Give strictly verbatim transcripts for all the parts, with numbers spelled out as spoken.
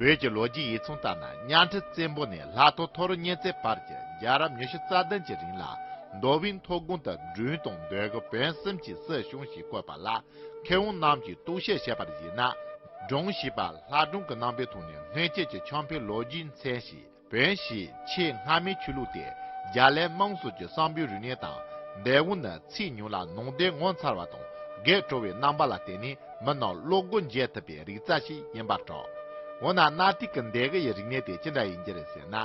བོད་ཀྱི་ལོ་རྒྱུས་ཡིག་ཚང་ལྟར་ན། གཉའ་ཁྲི་བཙན་པོ་ནས་ལྷ་ཐོ་ཐོ་རི་གཉན་བཙན་བར་གྱི་རྒྱལ་རབས་ཉི་ཤུ་རྩ་བདུན་གྱི་རིང་ལ། མདོ་དབུས་མཐོ་སྒང་དུ་སྦྲུལ་དང་འདོད་རྒུ་བོན་གསུམ་གྱིས་སྲིད་སྐྱོང་ཞེས་བཀོད་པ་ལ། མཁས་དབང་རྣམས་ཀྱིས་རྟོག་དཔྱོད་བྱས་པར་གཞིགས་ན། སྦྲང་ཞེས་པ་ལྷ་སྦྲང་གི་རྣམ་པའི་ཐོག་ནས་སྔོན་ཆད་ཀྱི་ཆོས་འཕེལ་ལོ་རྒྱུས་མཚན་ཞིང་། བོན་ཞེས་ཆེས་སྔ་མའི་ཆོས་ལུགས་དེ་རྒྱ་གླིང་དམངས་སྲོལ་གྱི་བསམ་པའི་རིག་གནས་དང་འབྲེལ་བ་ནི་ཚིག་ཉུང་ལ་ནང་དོན་ངོ་མཚར་བ་དང་དགོད་བྲོ་བའི་རྣམ་པ་ལ་བརྟེན་ནས་མི་རྣམས་བློ་སྒོ་འབྱེད་ཐུབ་པའི་རིག་རྩལ་ཞིག་ཡིན་པར་གྲགས། འོ་ན་གནའ་དུས་ཀྱི་འདོད་རྒུ་ཡི་རིག་གནས་དེ་ཅི་འདྲ་ཡིན་རྒྱུ་རེད་ཟེར་ན།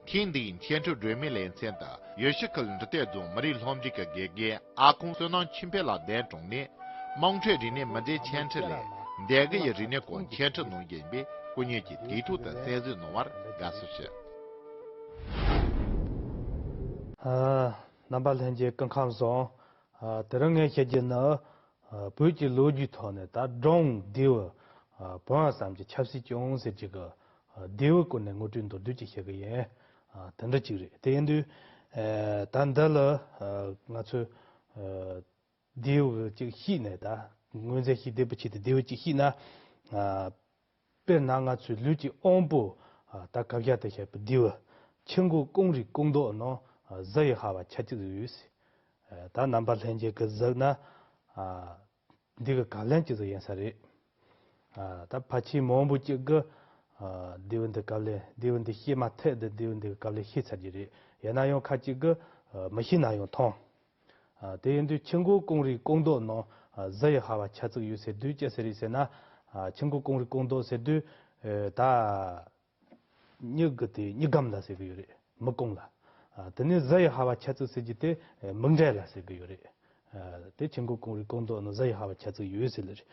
ཐེངས་འདིའི་འཆད་ཁྲིད་སྒྲོན་མེའི་ལེ་ཚན་དུ་ཡུལ་ཤུལ་ཁུལ་འབྲི་སྟོད་རྫོང་མི་རིགས་སློབ་འབྲིང་གི་དགེ་རྒན་ཨ་ཁུ་བསོད་ནམས་ཆོས་འཕེལ་ལགས་གདན་དྲངས་ནས། དམངས་ཁྲོད་རིག་གནས་མུ་འབྲེལ་འཆད་ཁྲིད་ལས་འདོད་རྒུ་ཡི་རིག་གནས་སྐོར་འཆད་ཁྲིད་གནང་རྒྱུ་ཡིན་པས། སྐུ་ཉིད་ཀྱིས་དུས་ཐོག་ཏུ་གསན་གཟིགས་གནང་བར་དགའ་བསུ་ཞུ། ཨ། རྣམ་པ་ལྷན་རྒྱས་སྐུ་ཁམས་བཟང་། ཨ། དེ་རིང་ངས་བཤད་རྒྱུ་ནི། ཨ། བོད་ཀྱི་ལོ་རྒྱུས་ཐོག་ནས་ད་སྦྲང་། དེའུ། ཨ། བོན་གསུམ་གྱིས་ཆབ་སྲིད་སྐྱོང་ཟེར་རྒྱུ་གི། ཨ། དེའུ་སྐོར་ནས་ངོ་སྤྲོད་མདོར་བསྡུས་ཅིག་བཤད་གི་ཡིན། ཨ། དེ་འདྲ་ཅིག་རེད། དེ་ཡིན་དུས། ཨ། ད་འདི་ལ། ཨ། ང་ཚོས། ཨ། དེའུ་གི་ཅིག་ཤེས་ནས། ད་ངོས་འཛིན་ཤེས་བདེ་པོ་བྱས་ཏེ་དེའུ་ཅིག་ཤེས་ན། ཨ། དཔེར་ན་ང་ཚོའི་ལུས་ཀྱི་དབང་པོ། ཨ། ད་གབ་ཡག་ཏུ་བཤད་པའི་དེའུ། ཆུ་མགོ་ཀོང་རུས་ཀོང་རྡོག་ནང་། ཨ། གཟི་ཡི་ཧ་བ་ཆ་གཅིག་ཡོད། ཨ། ད་རྣམ་པ་ལྷན་རྒྱས་ཀྱིས་གཟིགས་ན། ཨ། འདི་གི་བཀའ་ལན་ཅི་ཟིག་ཡིན་ས་རེད། ཨ། ད་ཕལ་ཆེར་མང་པོ་ཅིག་གིས། ཨ། དེའུ་འདི་བཀའ་ལན། དེའུ་འདི་ཤེས་མ་ཐག་ཏུ་དེའུ་འདི་གི་བཀའ་ལན་ཤེས་ཚར་རྒྱུ་རེད། ཡིན་ན་ཡང་ཁ་ཅིག་གིས། ཨ། མི་ཤེས་ན་ཡང་ཐང་། ཨ། དེ་ཡིན་དུས་ཆུ་མགོ་ཀོང་རུས་ཀོང་རྡོག་ནང་། ཨ། གཟི་ཡི་ཧ་བ་ཆ་གཅིག་ཡོད་ཟེར་དུས་ཅི་ཟེར་རེད་ཟེར་ན། ཨ། ཆུ་མགོ་ཀོང་རུས་ཀོང་རྡོག་ཟེར་དུས། ཨ། ད་མྱི་གི་དེ་མྱི་སྒམ་ལ་ཟེར་གི་ཡོད་རེད། མི་ཀོང་ལ། ཨ། དེ་ནས་གཟི་ཡི་ཧ་བ་ཆ་གཅིག་ཟེར་རྒྱུ་དེ། ཨ། མིག་འབྲས་ལ་ཟེར་གི་ཡོད་རེད། ཨ། དེ་ཆུ་མགོ་ཀོང་རུས་ཀོང་རྡོག་ནང་གཟི་ཡི་ཧ་བ་ཆ་གཅིག་ཡོད་ཟེར་ལེ་རེད།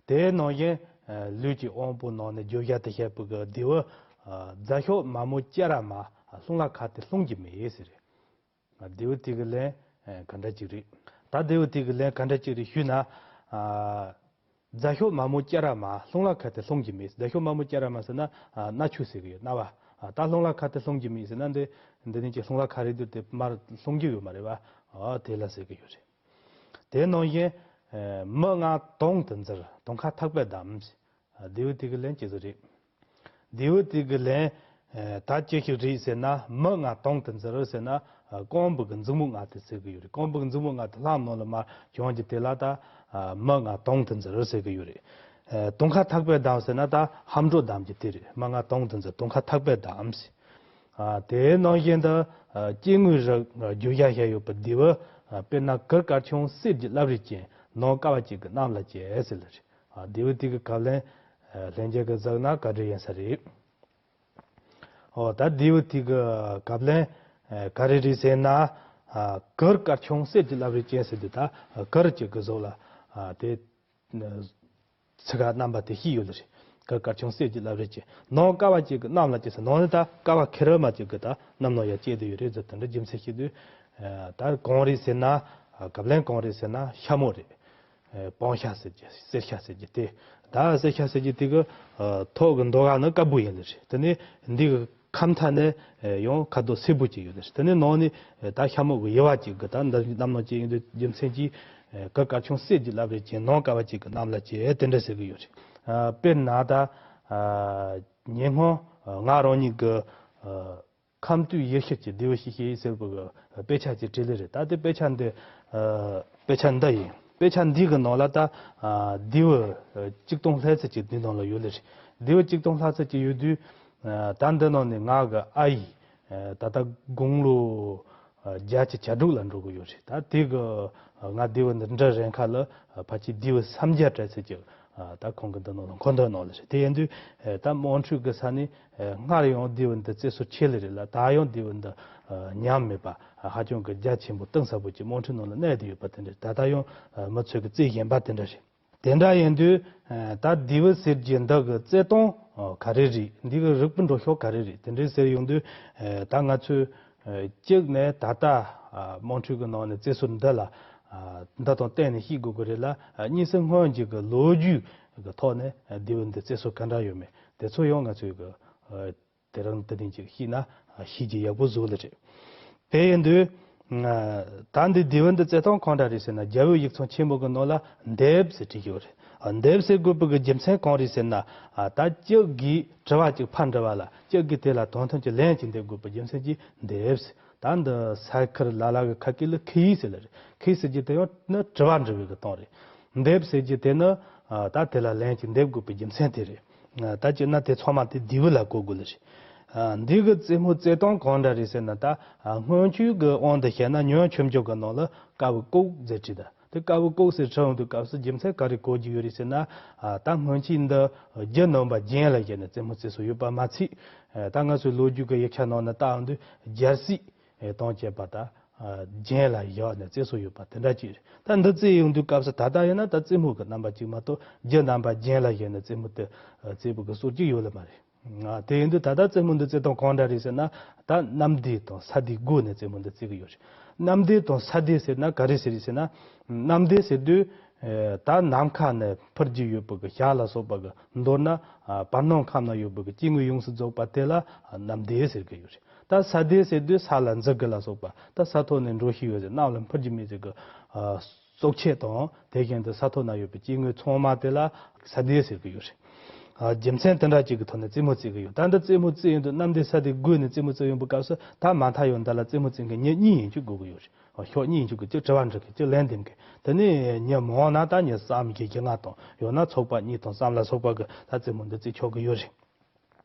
དེའི་ནང་བཞིན། ཨ། ལུས་ཀྱི་དབང་པོ་ནང་ནས་བརྗོད་བྱ་དེ་བཤད་པའི་གི་དེའུ། ཨ། རྫ་ཤོག་མ་མོ་ཅ་ར་མ། ཨ། རླུང་ལ་ཁ་གཏད་སློང་རྒྱུ་མེད་ཟེར་རེད། ཨ། དེའུ་དེ་གི་ལན། ཨ། ག་འདྲ་ཅིག་རེད། ད་དེའུ་དེ་གི་ལན་ག་འདྲ་ཅིག་རེད་ཞུས་ན། ཨ། རྫ་ཤོག་མ་མོ་ཅ་ར་མ། རླུང་ལ་ཁ་གཏད་སློང་རྒྱུ་མེད། རྫ་ཤོག་མ་མོ་ཅ་ར་མ་ཟེར་ན། ཨ། སྣ་ཆུ་ཟེར་གི་ཡོད། སྣ་བ། ཨ། ད་རླུང་ལ་ཁ་གཏད་སློང་རྒྱུ་མེད་ཟེར་ན། འདི་འདི་ནི་ཅིག་རླུང་ལ་ཁ་རེ་བསྡུར་ཏེ་མར་སློང་རྒྱུ་ཡོད་མ་རེད་པ། ཨ། དེ་ལ་ཟེར་གི་ཡོད་རེད། དེ་ནང་བཞིན། ཨ། མི་ལྔ་དོང་དུ་འཛུལ། དོང་ཁ་ཐག་པས་བསྡམས། ཨ། དེའུ་དེ་གི་ལན་ཅི་ཟིག་རེད། དེའུ་དེ་གི་ལན། ཨ། ད་ཅི་ཞིག་རེད་ཟེར་ན། མི་ལྔ་དོང་དུ་འཛུལ་ཟེར་ན། ཨ། རྐང་པའི་གི་མཛུབ་མོ་ལྔ་དེ་ཟེར་གི་ཡོད་རེད། རྐང་པའི་གི་མཛུབ་མོ་ལྔ་དེ་ལྷམ་ནང་ལ་མར་བྱུང་རྒྱུ་དེ་ལ་ད། ཨ། མི་ལྔ་དོང་དུ་འཛུལ་ཟེར་གི་ཡོད་རེད། ཨ། དོང་ཁ་ཐག་པས་བསྡམས་ཟེར་ན་ད་ལྷམ་སྒྲོག་བསྡམས་རྒྱུ་དེ་རེད། མི་ལྔ་དོང་དུ་འཛུལ། དོང་ཁ་ཐག་པས་བསྡམས། ཨ། དེའི་ནང་བཞིན་དུ། ཨ། སྐྱེ་དངོས་རིགས་བརྗོད་བྱ་བྱས་ཡོད་པའི་དེའུ། ཨ། དཔེར་ན་གུར་དཀར་ཆུང་གསེར་གྱི་རླབས་རིས་ཅན། ནོར་དཀའ་བ་གཅིག་གི་གནམ་ལ་སྐྱེལ་ཟེར་ལེ་རེད། ཨ། དེའུ་དེ་གི་བཀའ་ལན། ཨ། ལྷན་རྒྱས་ཀྱིས་གཟིགས་ན་ག་འདྲ་ཡིན་ས་རེད། འོ། ད་དེའུ་དེ་གི་བཀའ་ལན། ཨ། ག་རེ་རེད་ཟེར་ན། ཨ། གུར་དཀར་ཆུང་གསེར་གྱི་རླབས་རིས་ཅན་ཟེར་དུས་ད་གུར་གཅིག་གི་གཟུགས་ལ། ཨ། དེ། ཨ། ཚིག་ཁ་རྣམ་པ་དེ་བཤད་ཡོད་ལེ་རེད། གུར་དཀར་ཆུང་གསེར་གྱི་རླབས་རིས་ཅན། ནོར་དཀའ་བ་གཅིག་གི་གནམ་ལ་སྐྱེལ་ཟེར། ནོར་ནི་ད་དཀའ་བ་ཁེར་མ་གཅིག་གི་ད་གནམ་ནང་ཡར་སྐྱེལ་བསྡད་ཡོད་རེད་ཟེར། དེ་འདྲ་རྒྱུ་མཚན་བཤད་དུས། ཨ། ད་གང་རེད་ཟེར་ན། ཨ། བཀའ་ལན་གང་རེད་ཟེར་ན་ཤ་མོ་རེད། ཨ། སྤང་ཤ་ཟེར་རྒྱུ། གསེར་ཤ་ཟེར་རྒྱུ་དེ། ད་གསེར་ཤ་ཟེར་རྒྱུ་དེ་གི། ཨ། ཐོག་གི་མདོག་ཁ་ནི་དཀར་པོ་ཡིན་ལེ་རེད། དེ་ནས་འདི་གི་ཁམས་ཐད་ནས། ཨ། ཡང་ཁ་དོག་སེར་པོ་ཅིག་ཡོད་ལེ་རེད། དེ་ནས་ནང་ནས། ཨ། ད་ཤ་མོ་གི་དབྱེ་བ་གཅིག་གི་ད་འདི་གནམ་ནང་སྐྱེལ་ཡོང་དུས་རྒྱུ་མཚན་གྱིས། ཨ། གུར་དཀར་ཆུང་གསེར་གྱི་རླབས་རིས་ཅན། ནོར་དཀའ་བ་གཅིག་གི་གནམ་ལ་སྐྱེལ། དེ་འདྲ་ཟེར་གི་ཡོད་རེད། ཨ། དཔེར་ན་ད། ཨ། ཉེ་སྔོན། ཨ། ང་རང་ཉིད་ཀྱིས། ཨ། ཁམས་སྟོད་ཡུལ་ཤུལ་གྱི་དེའུ་ཞིག་བཤད་ཡིན་ཟེར་བའི་གི་དཔེ་ཆ་ཅིག་བྲིས་ལེ་རེད། ད་དེ་དཔེ་ཆ་འདི། ཨ། དཔེ་ཆ་འདི་ཡིན། དཔེ་ཆ་འདི་གི་ནང་ལ་ད། ཨ། དེའུ། ཨ། གཅིག་སྟོང་ལྷག་ཙམ་ཅིག་འདི་ནང་ལ་ཡོད་ལེ་རེད། དེའུ་གཅིག་སྟོང་ལྷག་ཙམ་ཅིག་ཡོད་དུས། ཨ། ད་འདི་ནང་ནས་ང་གི་ཨ་ཡིས། ཨ། ད་ལྟ་དགུང་ལོ། ཨ། བརྒྱད་ཅུ་གྱ་དྲུག་ལ་འགྲོ་གི་ཡོད་རེད། ད་དེ་གི། ཨ། ང་དེའུ་འདི་འབྲི་རན་ཁ་ལ། ཨ། ཕལ་ཆེར་དེའུ་སུམ་བརྒྱ་གྲལ་ཚད་ཅིག། ཨ། ད་ཁོང་གི་འདི་ནང་ལ་མཁོ་འདོན་གནང་ལེ་རེད། དེ་ཡིན་དུས། ཨ། ད་དམངས་ཁྲོད་ཀྱི་ས་ནས། ཨ། སྔར་ཡང་དེའུ་འདི་རྩེད་སྲོལ་ཆེ་ལེ་རེད་ལ། ད་ཡང་དེའུ་འདི། ཨ། ཉམས་མེད་པ། ཨ། ཧ་ཅང་གི་རྒྱ་ཆེན་པོ་གཏིང་ཟབ་པོ་ཅིག་དམངས་ཁྲོད་ནང་ལ་གནས་བསྡད་ཡོད་པ་དེ་འདྲ། ད་ལྟ་ཡང་། ཨ། མི་ཚོས་ཀྱི་རྩེད་བཞིན་པ་དེ་འདྲ་རེད། དེ་འདྲ་ཡིན་དུས། ཨ། ད་དེའུ་ཟེར་རྒྱུ་འདི་གི་རྩེད་སྟངས། ཨ། ག་རེ་རེད། འདི་གི་རིག་པའི་འགྲོ་ཕྱོགས་ག་རེ་རེད། དེ་འདྲ་ཟེར་ཡོང་དུས། ཨ། ད་ང་ཚོས། ཨ། གཅིག་ནས་ད་ལྟ། ཨ། དམངས་ཁྲོད་ཀྱི་ནང་ནས་རྩེད་སྲོལ་འདི་ལ། ཨ། འདི་དང་བསྟུན་ནས་བཤད་དགོས་ཀྱི་རེད་ལ། ཨ། གཉིས་སུ་སྔོན་གྱི་གི་ལོ་རྒྱུས་ཀྱི་ཐོག་ནས། ཨ། དེའུ་འདི་རྩེད་སྲོལ་ག་འདྲ་ཡོད་མེད་དེ་ཚོ་ཡང་ང་ཚོས་གི། ཨ། དེ་རིང་དེ་རིང་ཅིག་ཤེས་ན། ཨ། ཤེས་རྒྱུ་ཡག་པོ་བཟོ་ལེ་རེད། དེ་ཡིན་དུས། ཨ། ད་འདི་དེའུ་འདི་རྩེད་སྟངས་གང་འདྲ་རེད་ཟེར་ན། རྒྱལ་པོའི་ཡིག་ཚང་ཆེན་མོ་གི་ནང་ལ་འདེབས་ཟེར་བྲིས་ཡོད་རེད། འདེབས་ཟེར་དགོས་པའི་གི་རྒྱུ་མཚན་གང་རེད་ཟེར་ན། ཨ་ད་ཅིག་གིས་དྲི་བ་ཅིག་ཕར་འདྲི་བ་ལ་ཅིག་གིས་དེ་ལ་དོན་མཐུན་གྱི་ལན་ཅིག་འདེབས་དགོས་པའི་རྒྱུ་མཚན་གྱིས་འདེབས། ད་འདི་ས་ཁུར་ལ་ལ་གི་ཁ་སྐད་ལ་ཁི་ཡིག་ཟེར་ལ་རེད། ཁི་ཟེར་རྒྱུ་དེ་ཡང་ནི་དྲི་བ་འདྲི་བའི་གི་དོན་རེད། འདེབས་ཟེར་རྒྱུ་དེ་ནི་ཨ་ད་དེ་ལ་ལན་ཅིག་འདེབས་དགོས་པའི་རྒྱུ་མཚན་དེ་རེད། ཨ་ད་སྤྱིར་ན་དེ་ཚང་མ་དེ་དེའུ་ལ་གོ་དགོས་ལ་རེད། ཨ་འདི་གི་རྩེད་མོ་རྩེ་སྟངས་གང་འདྲ་རེད་ཟེར་ན། ད་ཨ་སྔོན་ཆོས་ཀྱི་དབང་དུ་བྱས་ན་ཉོན་ཆོས་འབྱུང་གི་ནང་ལ་ཀ་བུ་ལྐོག་ཟེར་བྲིས་ད། དེ་ཀ་བུ་ལྐོག་ཟེར་བྲིས་འོང་དུས་སྐབས་སུ་རྒྱུ་མཚན་ག་རེ་གོ་རྒྱུ་ཡོད་རེད་ཟེར་ན། ཨ་ད་སྔོན་ཆད་འདི་རྒྱུ་རྣམ་པ་རྒྱན་ལ་བཞག་ནས་རྩེད་མོ་རྩེ་སྲོལ་ཡོད་པ་མ་ཚད། ཨ་ད་ང་ཚོའི་ལོ་རྒྱུས་ཀྱི་ཡིག་ཆ་ནང་ན་ལྟ་འོང་དུས་རྒྱལ་སྲིད་ཨེ་དང་བཅས་པ་ད་ཨ་རྒྱན་ལ་བཞག་ནས་རྩེ་སྲོལ་ཡོད་པ་དེ་འདྲ་ཅིག་རེད། ད་འདི་རྩེ་ཡོང་དུས་སྐབས་སུ་ད་ལྟ་ཡིན་ན་ད་རྩེད་མོ་གི་རྣམ་པ་གཅིག་མ་གཏོགས་རྒྱུ་རྣམ་པ་རྒྱན་ལ་བཞག་ནས་རྩེད་མོ་དེ་ཨ་རྩེ་བའི་གི་སྲོལ་གཅིག་ཡོད་ལ་མ་རེད། ཨ་དེ་ཡིན་དུས་ད་ལྟ་རྩེད་མོ་འདི་རྩེ་སྟངས་གང་འདྲ་རེད་ཟེར་ན། ད་གནམ་བདེ་དང་ས་བདེ་དགོས་ནས་རྩེད་མོ་འདི་རྩེ་གི་ཡོད་རེད། གནམ་བདེ་དང་ས་བདེ་ཟེར་ན་ག་རེ་ཟེར་རེད་ཟེར་ན། གནམ་བདེ་ཟེར་དུས་ཨེ་ད་ནམ་མཁའ་ནས་འཕུར་གྱི་ཡོད་པའི་གི་ཞག་ལ་སོགས་པ་གི། མདོར་ན་ཨ་བར་སྣང་ཁམས་ན་ཡོད་པའི་གི་སྐྱེ་དངོས་ཡོངས་སུ་རྫོགས་པ་དེ་ལ་ཨ་གནམ་བདེ་ཟེར་གི་ཡོད་རེད། ད་ས་བདེ་ཟེར་དུས་ས་ལ་འཛུལ་གི་ལ་སོགས་པ། ད་ས་ཐོག་ནས་འགྲོ་ཤེས་ཡོད་ཟེར། གནམ་ལ་འཕུར་གྱི་མེད་ཟེར་གི་ཨ་སྲོག་ཆགས་དང་དེ་བཞིན་དུ་ས་ཐོག་ན་ཡོད་པའི་སྐྱེ་དངོས་ཚང་མ་དེ་ལ་ས་བདེ་ཟེར་གི་ཡོད་རེད། ཨ་རྒྱུ་མཚན་དེ་འདྲ་ཅིག་གི་ཐོག་ནས་རྩེད་མོ་རྩེ་གི་ཡོད། ད་འདི་རྩེད་མོ་རྩེ་ཡོང་དུས་གནམ་བདེ་ས་བདེ་དགོས་ནས་རྩེད་མོ་རྩེ་ཡོང་པའི་སྐབས་སུ་ད་མ་མཐའ་ཡང་འདི་ལ་རྩེད་མོ་རྩེ་མཁན་མི་གཉིས་ཡིན་ཅིག་དགོས་གི་ཡོད་རེད། ཨ་ཕྱོགས་གཉིས་ཡིན་ཅིག་གི་གཅིག་དྲི་བ་འདྲི་མཁན། དེ་ནས་མི་མང་ན་ད་མི་བསམ་གྱི་རྒྱུ་ལྔ་དང་། ཡང་ན་ཚོགས་པ་གཉིས་དང་གསུམ་ལ་སོགས་པ་གི་ད་རྩེད་མོ་འདི་རྩེ་ཆོག་གི་ཡོད་རེད།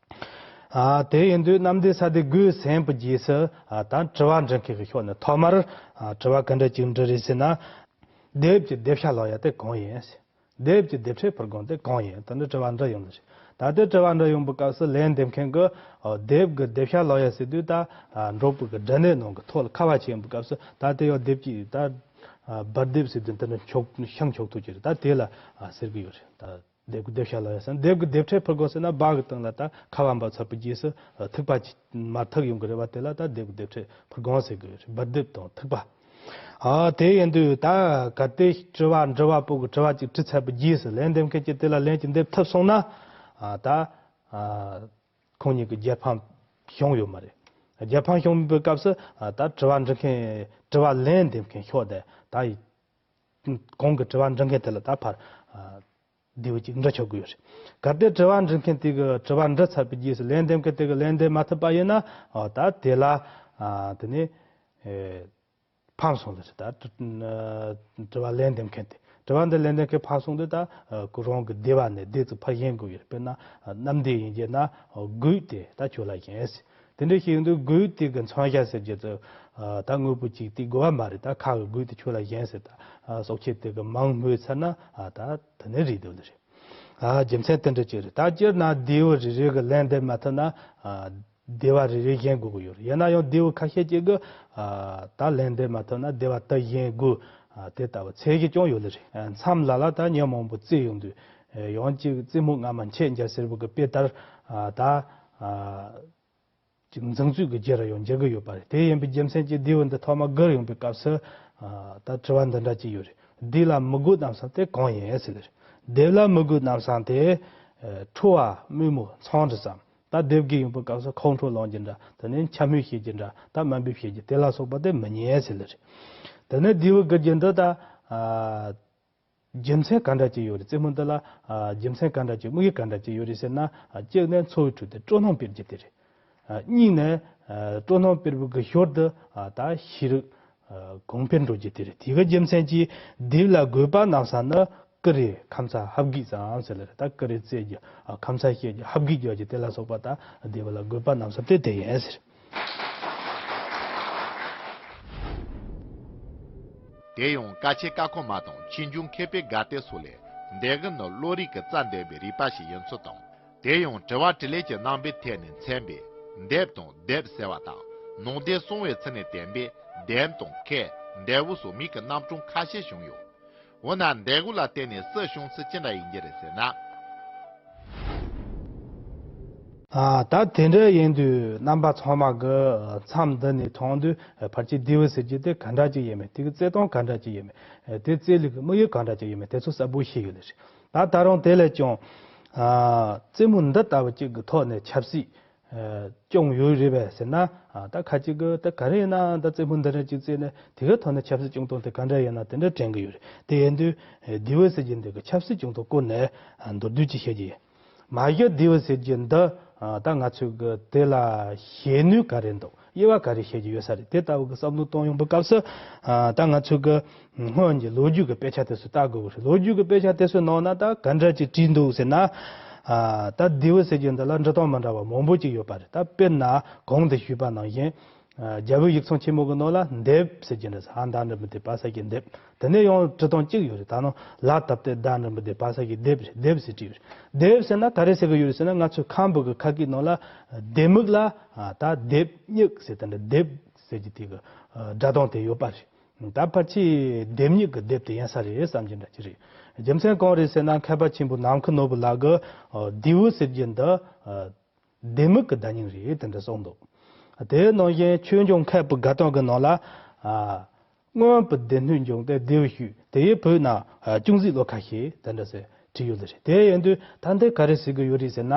ཨ་དེ་ཡིན་དུས་གནམ་བདེ་ས་བདེ་དགོས་ཟེར་བའི་རྗེས་སུ་ཨ་ད་དྲི་བ་འདྲི་མཁན་གྱི་ཕྱོགས་ནས་ཐོག་མར་ཨ་དྲི་བ་ག་འདྲ་ཅིག་འདྲི་རེད་ཟེར་ན། དེབ་ཀྱི་དེབ་ཤ་ལོག་ཡ་དེ་གང་ཡིན། དེབ་ཀྱི་དེབ་ཕྲེང་ཕུར་སྒོང་དེ་གང་ཡིན། ད་ནི་དྲི་བ་འདྲི་ཡོང་ནི་རེད། ད་ལྟའི་དྲི་བ་འདྲི་ཡོང་པའི་སྐབས་སུ་ལན་འདེབས་མཁན་གྱིས་ཨ་དེབ་ཀྱི་དེབ་ཤ་ལོག་ཡ་ཟེར་དུས། ད་ཨ་འབྲོག་པའི་གི་སྒྲ་སྙན་ནང་གི་ཐོག་ལ་ཁ་བ་ཆེ་ཡིན་པའི་སྐབས་སུ་ད་དེ་ཡང་དེབ་ཀྱི་ད་ཨ་སྦར་དེབ་ཟེར་དུས་དེ་ནི་མཆོག་ཤིང་མཆོག་ཐུག་ཅིག་རེད། ད་དེ་ལ་ཨ་ཟེར་གི་ཡོད་རེད། ད་དེབ་ཀྱི་དེབ་ཤ་ལོག་ཡ་ཟེར་ན། དེབ་ཀྱི་དེབ་ཕྲེང་ཕུར་སྒོང་ཟེར་ན་སྦ་གི་སྟེང་ལ་ད་ཁ་བ་འབབ་ཚར་བའི་རྗེས་སུ་ཨ་ཐིགས་པ་ཅིག་མར་ཐིགས་ཡོང་གི་རེད་པ། དེ་ལ་ད་དེབ་ཀྱི་དེབ་ཕྲེང་ཕུར་སྒོང་ཟེར་གི་ཡོད་རེད། སྦར་དེབ་དང་ཐིགས་པ། ཨ་དེ་ཡིན་དུས་ད་གལ་ཏེ་དྲི་བ་འདྲི་བ་པོ་གིས་དྲི་བ་ཅིག་དྲི་ཚར་བའི་རྗེས་སུ་ལན་འདེབས་མཁན་གྱིས་དེ་ལ་ལན་ཅིག་འདེབས་ཐུབ་སོང་ན། ཨ་ད་ཨ་ཁོང་གཉིས་ཀྱི་རྒྱལ་ཕམ་བྱུང་ཡོད་མ་རེད། རྒྱལ་ཕམ་བྱུང་བའི་སྐབས་སུ་ཨ་ད་དྲི་བ་འདྲི་མཁན། དྲི་བ་ལན་འདེབས་མཁན་ཕྱོགས་དེ་ད་གོང་གི་དྲི་བ་འདྲི་མཁན་དེ་ལ་ད་ཕར་ཨ་དེ་བོ་ཅིག་འདྲི་ཆོག་གི་ཡོད་རེད། གལ་ཏེ་དྲི་བ་འདྲི་མཁན་དེ་གིས་དྲི་བ་འདྲི་ཚར་བའི་རྗེས་སུ་ལན་འདེབས་མཁན་དེ་གིས་ལན་འདེབས་མ་ཐུབ་པ་ཡིན་ན། ཨ་ད་དེ་ལ་ཨ་དེ་ནི་ཨེ་ཕམ་སོང་ལ་རེད། ད་དྲི་བ་ལན་འདེབས་མཁན་དེ། དྲི་བ་འདི་ལན་འདེབས་མཁན་ཕམ་སོང་དུས་ད་ཨ་ཁོ་རང་གི་སྡེ་བ་ནས་སྡེ་ཚུར་ཕར་གཞན་དགོས་ཡོད་རེད། དཔེར་ན་ཨ་གནམ་བདེ་ཡིན་རྒྱུ་ན་ཨ་དགོས་དེ་ད་ཁྱོད་ལ་གཞན་ཟེར། དེ་འདྲ་ཞིག་ཡིན་དུས་དགོས་དེ་གི་མཚོན་བྱ་ཟེར་རྒྱུ་དེ་ཨ་ད་དངོས་པོ་ཅིག་དེ་དགོས་པ་མ་རེད། ད་ཁ་གི་དགོས་དེ་ཁྱོད་ལ་གཞན་ཟེར། ད་ཨ་སྲོག་ཆགས་དེ་གི་མིང་སྨོས་ཚར་ན་ཨ་ད་དེ་ནས་རེད་འདོད་ལ་རེད། ཨ་རྒྱུ་མཚན་དེ་འདྲ་ཅིག་རེད། ད་སྤྱིར་ན་སྡེ་བ་རེ་རེ་གིས་ལན་འདེབས་མ་ཐུབ་ན་ཨ་སྡེ་བ་རེ་རེ་གཞན་དགོས་ཀྱི་ཡོད་རེད། ཡིན་ན་ཡང་སྡེ་བ་ཁ་ཤས་ཅིག་གིས་ཨ་ད་ལན་འདེབས་མ་ཐུབ་ན་སྡེ་བ་དེ་གཞན་དགོས། ཨ་དེ་ལྟ་བུ་ཚད་གཞི་ཀྱང་ཡོད་ལ་རེད། ཨ་མཚམས་ལ་ལ་ད་མྱི་མང་པོ་རྩེ་ཡོང་དུས་ཨ་ཡང་ཅིག་རྩེད་མོ་སྔ་མ་འཆད་འཇལ་ཟེར་བ་གི་དཔེ་ལྟར་ཨ་ད་ཨ་ཅིག་འཛིང་རྩོད་ཀྱི་རྒྱུ་རུ་ཡང་འགྱུར་གྱི་ཡོད་པ་རེད། དེ་ཡིན་པའི་རྒྱུ་མཚན་གྱིས་སྡེ་བ་འདི་ཐོག་མ་བསྒྱུར་ཡོང་པའི་སྐབས་སུ་ཨ་ད་དྲི་བ་འདི་འདྲ་ཅིག་ཡོད་རེད། སྡེ་ལ་མི་དགོས་རྣམ་གསུམ་དེ་གང་ཡིན་ཟེར་ལ་རེད། སྡེ་ལ་མི་དགོས་རྣམ་གསུམ་དེ་ཨ་ཁྲོ་བ་དམོད་མོ་མཚམས་རེ་ཙམ། ད་སྡེ་བརྒྱད་ཡིན་པའི་སྐབས་སུ་ཁོང་ཁྲོ་ལངས་རྒྱུ་འདྲ། དེ་ནས་འཕྱ་སྨོད་བྱེད་རྒྱུ་འདྲ། ད་དམའ་འབེབས་བྱེད་རྒྱུ་དེ་ལ་སོགས་པ་དེ་མི་ཉན་ཟེར་ལ་རེད། དེ་ནས་སྡེ་བ་བསྒྱུར་རྒྱུ་འདི་ད་ཨ་རྒྱུ་མཚན་ག་འདྲ་ཅིག་ཡོད་རེད། རྩེད་མོ་འདི་ལ་ཨ་རྒྱུ་མཚན་ག་འདྲ་ཅིག་དམིགས་ཡུལ་ག་འདྲ་ཅིག་ཡོད་རེད་ཟེར་ན། ཨ་གཅིག་ནས་འཚོ་བའི་ཁྲོད་དུ་སྤྲོ་སྣང་སྤེལ་རྒྱུ་དེ་རེད། ཨ་གཉིས་ནས་ཨ་སྤྲོ་སྣང་སྤེལ་བའི་གི་ཞོར་དུ་ཨ་ད་ཤེས་རིག་ཨ་གོང་འཕེལ་འགྲོ་རྒྱུ་དེ་རེད། དེ་གི་རྒྱུ་མཚན་གྱིས་སྡེ་ལ་དགོས་པ་རྣམ་གསུམ་ནི་ཀུ་རེ་ཁ་མཚར་ཧབ་གི་ཙམ་ཟེར་ལ་རེད། ད་ཀུ་རེ་རྩེད་རྒྱུ། ཨ་ཁ་མཚར་བཤད་རྒྱུ། ཧབ་གི་རྒྱག་རྒྱུ། དེ་ལ་སོགས་པ་ད་སྡེ་བ་ལ་དགོས་པ་རྣམ་གསུམ་དེ་དེ་ཡིན་ཟེར། དེ་ཡང་བཀའ་ཆེ་ཀ་ཁོ་མ་དང་ཆོས་འབྱུང་མཁས་པའི་དགའ་སྟོན་སོགས་ལས། འདེབས་གི་ནི་བློ་རིག་གི་རྩ་འདེབས་པའི་རིག་པ་ཞིག་ཡིན་ཚུལ་དང་། དེ་ཡང་དྲི་བ་དྲིས་ལན་གྱི་རྣམ་པའི་ཐད་ནས་མཚན་པའི་འདེབས་དང་སྡེབས་ཟེར་བ་དང་། ནང་དོན་གསུང་བའི་ཚུལ་ནས་བསྟན་པའི་འདེམས་དང་ཁས། འདེབས་པོ་སོགས་མིང་གི་རྣམ་གྲངས་ཁ་ཤས་བྱུང་ཡོད། འོ་ན་འདེབས་གོ་ལ་བརྟེན་ནས་སུ་བྱུང་ཚུལ་ཅི་འདྲ་ཡིན་གྱི་རེད་ཟེར་ན། ཨ་ད་དེ་འདྲ་ཡིན་དུས་རྣམ་པ་ཚང་མ་གི་མཚམས་འདི་ནས་མཐོང་དུས་ཕལ་ཆེར་སྡེ་བ་ཟེར་རྒྱུ་དེ་ག་འདྲ་ཅིག་ཡིན་མིན། དེ་གི་རྩེད་སྟངས་ག་འདྲ་ཅིག་ཡིན་མིན། དེ་རྩེད་ལུགས་ཀྱི་དམིགས་ཡུལ་ག་འདྲ་ཅིག་ཡིན་མིན། དེ་ཚོ་གསལ་པོ་ཤེས་ཡོད་ལ་རེད། ད་ད་རུང་དེ་ལས་ཀྱང་ཨ་རྩེད་མོ་འདི་ལྟ་བུ་ཅིག་གི་ཐོག་ནས་ཆབ་སྲིད་ ཨ་སྐྱོང་ཡོད་རེད་པས་ཟེར་ན། ཨ་ད་ཁ་ཅིག་གི་ད་ག་རེ་ཡིན་ན་ད་རྩེད་མོ་འདི་འདྲ་ཅིག་རྩེས་ནས་དེ་གའི་ཐོག་ནས་ཆབ་སྲིད་སྐྱོང་སྟངས་དེ་ག་འདྲ་ཡིན་ན་དེ་འདྲ་དྲན་གི་ཡོད་རེད། དེ་ཡིན་དུས་ཨ་དེའུ་ཟེར་གྱི་འདི་གི་ཆབ་སྲིད་སྐྱོང་སྟངས་སྐོར་ནས་ཨ་མདོར་བསྡུས་ཅིག་བཤད་ཀྱི་ཡིན། མ་གཞི་དེའུ་ཟེར་གྱི་འདི་ཨ་ད་ང་ཚོས་གི་དེ་ལ་ཤེས་ནུས་ག་རེ་འདུག་དབྱེ་བ་ག་རེ་ཕྱེ་རྒྱུ་ཡོད་ས་རེད། དེ་ལྟ་བུ་གི་བསམ་བློ་གཏོང་ཡོང་བའི་སྐབས་སུ་ཨ་ད་ང་ཚོས་གི་སྔོན་གྱི་ལོ་རྒྱུས་ཀྱི་དཔེ་ཆ་དེ་ཚོ་ལྟ་དགོས་ཀྱི་རེད། ལོ་རྒྱུས་ཀྱི་དཔེ་ཆ་དེ་ཚོའི་ནང་ན་ད་ག་འདྲ་ཅིག་བྲིས་འདུག་ཟེར་ན། ཨ་ད་དེའུ་ཟེར་གྱི་འདི་ལ་འབྲི་སྟངས་མི་འདྲ་བ་མང་པོ་ཅིག་ཡོད་པ་རེད། ད་དཔེར་ན་གོང་དུ་ཞུས་པ་ནང་བཞིན། ཨ་རྒྱལ་པོའི་ཡིག་ཚང་ཆེན་མོ་གི་ནང་ལ་འདེབས་ཟེར་གྱི་འདི་ཧ་ད་འགྲེང་བུ་དེ་བ་ས་གི་འདེབས། དེ་ནས་ཡང་འབྲི་སྟངས་གཅིག་ཡོད་རེད། ད་ནང་ལ་བཏབ་སྟེ་ད་འགྲེང་བུ་དེ་བ་ས་གི་འདེབས་རེད། འདེབས་ཟེར་བྲིས་ཡོད་རེད། འདེབས་ཟེར་ན་ག་རེ་ཟེར་གི་ཡོད་རེད་ཟེར་ན། ང་ཚོའི་ཁམས་བུ་གི་ཁ་སྐད་ནང་ལ་ལྡེ་མིག་ལ་ཨ་ད་ལྡེབ་སྨྱུག་ཟེར་དེ་འདྲ་ལྡེབ་ཟེར་གྱི་དེ་གི་ཨ་སྒྲ་གདངས་དེ་ཡོད་པ་རེད། ད་ཕལ་ཆེར་ལྡེབ་སྨྱུག་གི་ལྡེབ་དེ་ཡིན་ས་རེད་བསམ་གྱི་འདྲ་ཅིག་རེད། རྒྱུ་མཚན་གང་རེད་ཟེར་ན། མཁས་པ་ཆེན་པོ་ནམ་མཁའི་ནོར་བུ་ལགས་ཀྱིས་ཨ་དེའུ་ཟེར་གྱི་འདི་ཨ་ལྡེ་མིག་གི་བརྡ་རྙིང་རེད་དེ་འདྲ་གསུངས་འདུག་དེའི་ནང་བཞིན་ཆོས་འབྱུང་མཁས་པའི་དགའ་སྟོན་གྱི་ནང་ལ་ཨ་སྔོན་པོ་སྡེ་སྣོད་འབྱུང་སྟེ་དེའུ་ཞུས། དེ་ཡི་བུའི་ནང་ཨ་ཅུང་ཟད་བློ་ཁ་ཤས་དེ་འདྲ་ཟེར་བྲིས་ཡོད་ལེ་རེད། དེ་ཡིན་དུས་ད་འདི་ག་རེ་ཟེར་གྱི་ཡོད་རེད་ཟེར་ན།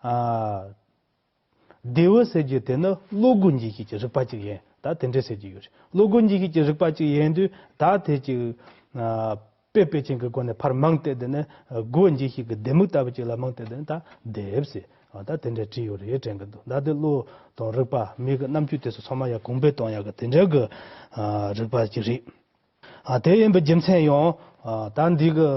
ཨ་དེའུ་ཟེར་རྒྱུ་དེ་ནི་བློ་སྒོ་འབྱེད་ཤེས་ཀྱི་རིག་པ་ཅིག་ཡིན། ད་དེ་འདྲ་ཟེར་གྱི་ཡོད་རེད། བློ་སྒོ་འབྱེད་ཤེས་ཀྱི་རིག་པ་ཅིག་ཡིན་དུས་ད་དེ་ཅིག་ཨ་དཔེ་དཔེ་ཅན་གྱི་སྒོ་ནས་ཕར་མིང་བཏགས་དེ་ནི་སྒོ་འབྱེད་ཤེས་ཀྱི་ལྡེ་མིག་ལྟ་བུ་ཅིག་ལ་མིང་བཏགས་དེ་ནི་ད་ལྡེབས་ཟེར། ཨ་ད་དེ་འདྲ་བྲིས་ཡོད་རེད་དྲན་གྱི་འདུག་ད་དེ་བློ་དང་རིག་པ་མི་གི་རྣམ་དཔྱོད་དེ་ཚོ་ཚང་མ་ཡར་གོང་འཕེལ་གཏོང་ཡག་གི་དེ་འདྲ་གི་ཨ་རིག་པ་ཅིག་རེད། ཨ་དེ་ཡིན་པའི་རྒྱུ་མཚན་ཡང་ཨ་ད་འདི་གི་